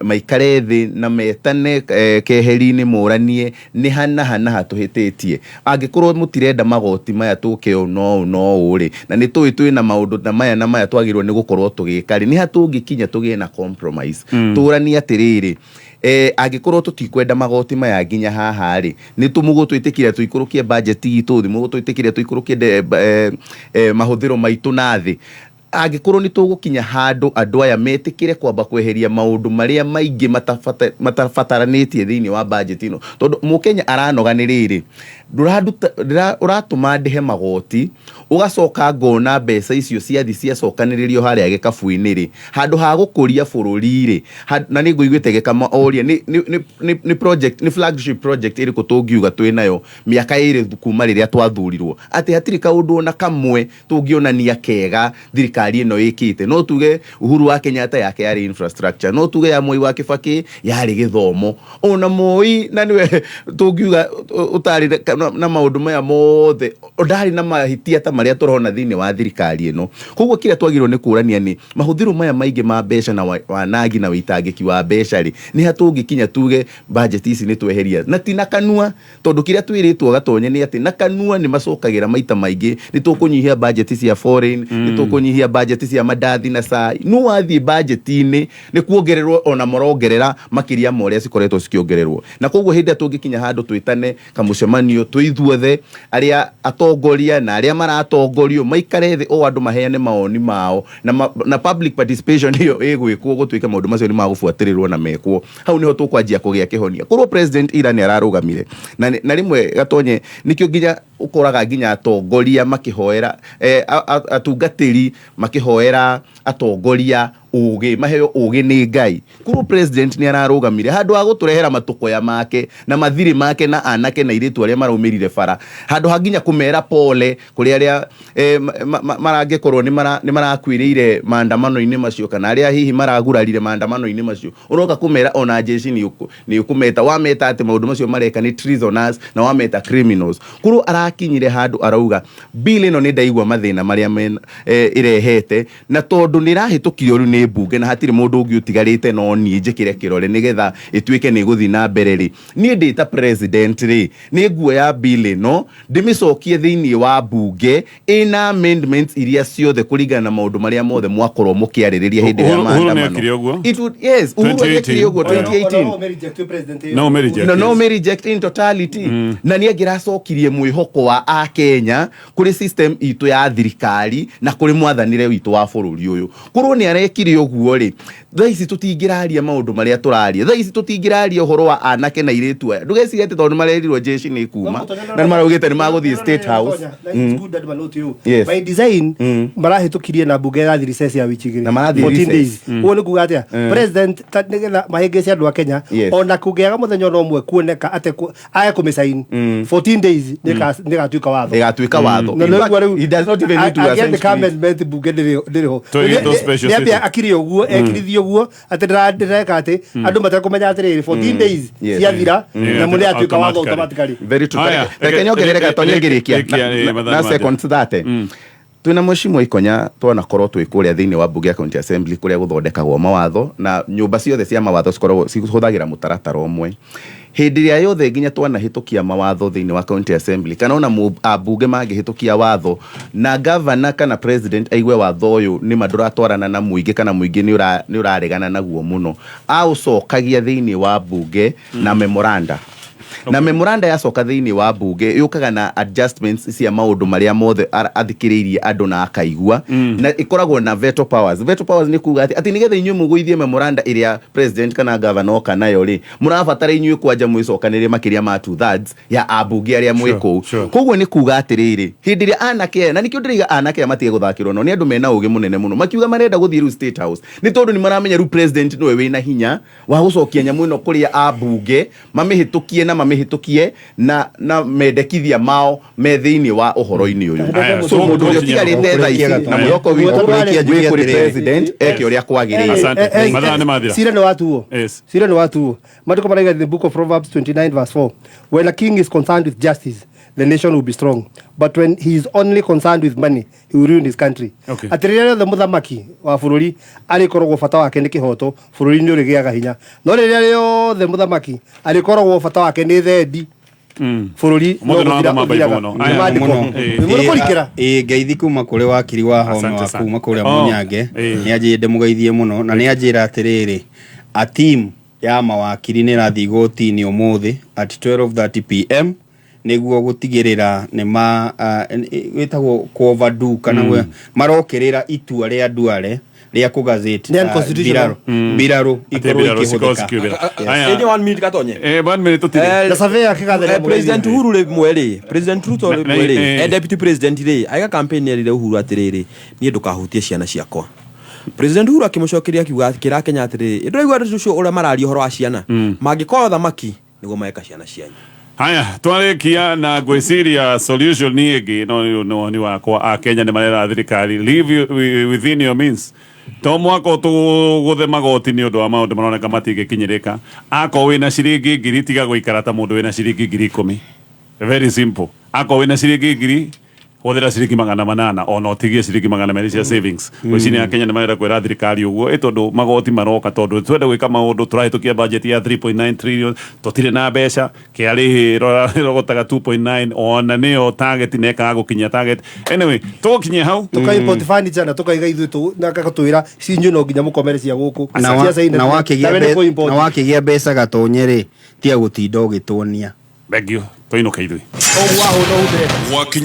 maikare thĩ na metane keheri-inĩ, moranie nĩ hana hana hatũhĩtĩtie. Angĩkorwo mũtirenda magoti maya tũke ũũ no ũũ no ũũ rĩ, na nĩ tũĩ twĩna maũndũ ta maya na maya twagĩrĩirwo nĩ gũkorwo tũgĩka rĩ, nĩ ha tũngĩkinya tũgĩe na compromise? Tũranie atĩrĩrĩ, angĩkorwo tũtikwenda magoti maya nginya haha rĩ, nĩ tũmũgũtwĩtĩkĩra tũikũrũkie budget itũ thĩ, mũgũtwĩtĩkĩria tũikũrũkie mahũthĩro maitũ na thĩ? Angĩkorwo nĩ tũgũkinya handũ andũ aya metĩkĩre kwamba kweheria maũndũ marĩa maingĩ matabataranĩtie thĩinĩ wa budget ĩno, tondũ mũkenya aranoga nĩ rĩrĩ, ũratũma ndĩhe magoti, ũgacoka ngona mbeca icio ciathi ciacokanĩrĩrio harĩa gĩkabu-inĩ rĩ, handũ ha gũkũria bũrũri rĩ, na nĩ ngũiguĩte gĩkama oria nĩ project, nĩ flagship project ĩrĩkũ tũngiuga twĩ nayo mĩaka 2 kuma rĩrĩa twathurirwo, atĩ hatirĩ kaũndũ ona kamwe tũngĩonania kega thirikari ĩno ĩkĩte. No tuge Uhuru wa Kenyatta yake yarĩ infrastructure, no tuge ya Moi wa Kibaki yarĩ gĩthomo, ona Moi na nĩwe tũngiuga ũtarĩ na maũndũ maya mothe, ndarĩ na mahĩtia ta marĩa tũrona thĩinĩ wa thirikari ĩno. Koguo kĩrĩa twagĩrĩirwo nĩ kũrania nĩ mahũthĩro maya maingĩ ma mbeca na wanangi na wĩitangĩki wa mbeca rĩ, nĩ ha tũngĩkinya tuge budget ici nĩ tweheria, na ti na kanua, tondũ kĩrĩa twĩrĩtwo Gatonye nĩ atĩ na kanua nĩ macokagĩra maita maingĩ, nĩ tũkũnyihia budget cia foreign, nĩ tũkũnyihia budget cia mandathi na cai. No wathiĩ budget-inĩ nĩ kuongererwo ona marongerera makĩria ma ũrĩa cikoretwo cikĩongererwo. Na koguo hĩndĩ ĩrĩa tũngĩkinya handũ twĩtane kamũcemanio twĩ ithuothe, arĩa atongoria na arĩa maratongorio maikare thĩ, o andũ maheane mawoni mao na public participation ĩyo ĩgwĩkwo, gũtuĩke maũndũ macio nĩ magũbuatĩrĩrwo na mekwo, hau nĩho tũkwanjia kũgĩa kĩhonia. Korwo president ira nĩ ararũgamire na rĩmwe Gatonye, nĩkĩo nginya ũkoraga nginya atongoria makĩhoera atungatĩri makĩhoera atongoria. Ũgĩ maheo ũgĩ nĩ Ngai. Kũrũ president nĩ ararũgamire handũ ha gũtũrehera matũkoya make na mathirĩ make na anake na airĩtu arĩa maraumĩrire bara, handũ ha nginya kũmera pole kũrĩ arĩa marangĩkorwo nĩ marakuĩrĩire maandamano-inĩ macio kana arĩa hihi maragurarire maandamano-inĩ macio, ũroka kũmera ona jeshi nĩ ũkũmeta, wameta atĩ maũndũ macio mareka nĩ treasonous na wameta criminals. Kũrũ arakinyire handũ arauga bill ĩno nĩ ndaigua mathĩna marĩa ĩrehete, na tondũ nĩ ĩrahĩtũkirio rĩu nĩ mbunge na hatirĩ mũndũ ũngĩ ũtigarĩte no niĩ njĩkĩre kĩrore nĩgetha ĩtuĩke nĩ ĩgũthiĩ na mbere rĩ, niĩ ndĩ ta president rĩ, nĩ nguoya bill ĩno ndĩmĩcokie thĩinĩ wa mbunge ĩna amendments iria ciothe kũringana na maũndũ marĩa mothe mwakorwo mũkĩarĩrĩria hĩndĩ ĩrĩa Uhuru maandamano. nĩekire ũguo? It would, yes, Uhuru 2018. agĩkire ũguo 2018. No me reject. No me reject in totality. Na nĩ angĩracokirie mwĩhoko wa akenya kũrĩ system itũ ya thirikari na kũrĩ mwathanĩre witũ wa bũrũri ũyũ. Korwo nĩ arekire ũguo rĩ, thaa ici tũtingĩraria maũndũ marĩa tũraria, thaa ici tũtingĩraria ũhoro wa anake na airĩtu aya. Ndũgecirie atĩ tondũ nĩ marerirwo jeshi nĩ kuma na nĩ maraugĩte nĩ magũthiĩ State House. Yes. By design marahĩtũkirie na mbunge ĩrathiĩ recess ya wiki igĩrĩ, Na marathiĩ 14 recess. days. Ũguo nĩ kuga atĩa? President nĩgetha mahĩngĩce andũ a Kenya, ona kũngĩaga mũthenya ona ũmwe kuoneka atĩ age kũmĩcaini, 14 days nĩgatuĩka watho. Ĩgatuĩka watho. Na In fact, nĩguo rĩu he does not even need to assent angĩandĩka to it. amendment mbunge ndĩrĩ ho. Twĩgĩtwo special Nĩambia sitting. akiri ũguo, ekirithie ũguo atĩ ndĩreka atĩ andũ matekũmenya atĩrĩrĩ, 14 days ciathira nyamũ nĩ yatuĩka watho automatically. Very true. Haya, Reke nyongerere Gatonye ngĩrĩkia rĩkia, mathaa na nĩ seconds 30. Twĩna Mheshimiwa Ikonya twanakorwo twĩ kũrĩa thĩinĩ wa mbunge ya county assembly kũrĩa gũthondekagwo mawatho, na nyũmba ciothe cia mawatho cikoragwo cihũthagĩra mũtaratara ũmwe. Hĩndĩ ĩrĩa yothe nginya twanahĩtũkia mawatho thĩinĩ wa county assembly kana ona ambunge mangĩhĩtũkia watho na governor kana president aigue watho ũyũ nĩma ndũratwarana na mũingĩ kana mũingĩ nĩ ũraregana naguo mũno, aũcokagia thĩinĩ wa mbunge na memoranda. Na memoranda yacoka thĩinĩ wa mbunge yũkaga na adjustments cia maũndũ marĩa mothe athikĩrĩirie andũ na akaigua, na ĩkoragwo na veto powers. Veto powers nĩ kuga atĩ nĩgetha inyuĩ mũgũithie memoranda ĩrĩa president kana governor oka nayo rĩ, mũrabatara inyuĩ kwanja mwĩcokanĩrie makĩria ma 2/3 ya ambunge arĩa mwĩ kũu. Koguo nĩ kuga atĩrĩrĩ, hĩndĩ ĩrĩa anake aya, na nĩkĩo ndĩraiga anake aya matige gũthakĩrwo nao, nĩ andũ mena ũgĩ mũnene mũno, makiuga marenda gũthiĩ rĩu State House nĩ tondũ nĩ maramenya rĩu president nĩwe wĩna hinya wa gũcokia nyamũ ĩno kũrĩa ambunge mamĩhĩtũkie na mamĩhĩtũkie na mendekithia mao me thĩinĩ wa ũhoro-inĩ ũyũ. Aya, So mũndũ ũrĩa ũtigarĩte thaa ici na mwĩhoko witũ wĩ kũrĩ president eke ũrĩa kwagĩrĩire. Asante. Mathaa nĩ mathira. Cira nĩ watuo. Cira nĩ watuo. Maandĩko maraiga in the book of Proverbs 29 verse 4, when a king is concerned with justice, the nation will be strong, but when he is only concerned with money, he will ruin his country. Atĩ rĩrĩa rĩothe mũthamaki wa bũrũri arĩkoragwo bata wake nĩ kĩhoto, bũrũri nĩ ũrĩgĩaga hinya, no rĩrĩa rĩothe mũthamaki arĩkoragwo bata wake nĩ thendi, bũrũri no Ũmũthĩ nĩ gũthira wathoma Bible ũthiraga. mũno. Nĩ Aya, maandĩko. mũno. Nĩ mũno kũrikĩra. Ĩ ngeithi kuma kũrĩ wakiri wa home Asante wa sana. kuma kũrĩa Oh, Munyange. ĩ. Nĩ anjĩrĩte ndĩmũgeithie mũno na nĩ anjĩra atĩrĩrĩ, a team ya mawakiri nĩ ĩrathiĩ igoti-inĩ ũmũthĩ at 12:30 pm nĩguo gũtigĩrĩra nĩ ma wĩtagwo ku overdo kana marokĩrĩra itua rĩa Duale rĩa kũgazeti Nĩ unconstitutional. mbirarũ Atĩ ikorwo mbirarũ cikorwo ikĩhũthĩka. cikiũbĩra. Aya. Ĩni one minute Gatonye. One minute tũtirĩ. Na surveyor akĩgathĩrĩria President Uhuru rĩmwe rĩ, President Ruto rĩmwe rĩ, Deputy President rĩ, aiga campaign erire Uhuru atĩrĩrĩ, niĩ ndũkahutie ciana ciakwa. President Uhuru akĩmũcokeria akiuga akĩra Kenya atĩrĩrĩ, ndũraigua andũ ũcio ũrĩa mararia ũhoro wa ciana, mangĩkorwo thamaki nĩguo mageka ciana cianyu. Haya, twarĩkia na ngwĩciria solution nĩ ĩngĩ, no nĩ woni wakwa, akenya nĩ marera thirikari live within your means, to mwaka tũgũthe magoti nĩ ũndũ wa maũndũ maroneka matingĩkinyĩrĩka. Akorwo wĩna ciringi 1,000, tiga gũikara ta mũndũ wĩna ciringi 10,000. Very simple. Akorwo wĩna ciringi 1,000, hũthĩra ciringi 800, ona ũtigie ciringi 200 cia savings. Ngwĩciria akenya nĩ marenda kwĩra thirikari ũguo, ĩ tondũ magoti maroka, tondũ twenda gwĩka maũndũ, tũrahĩtũkia budget ya 3.9 trillion, tũtirĩ na mbeca, KRA ĩrogotaga 2.9, ona nĩyo target na ĩkaga gũkinyia target. Anyway, tũgũkinyia hau. Tũka import furniture na tũkaiga ithuĩ na agatwĩra cinyu no nginya mũkomere cia gũkũ Na Cia China na we nĩ kũ-import. Na wakĩgĩa mbeca Gatonye rĩ, tiga gũtinda ũgĩtuonia. Thank you. Tũinũke ithuĩ. Ũguo wahũna ũhũthĩre. Wakinya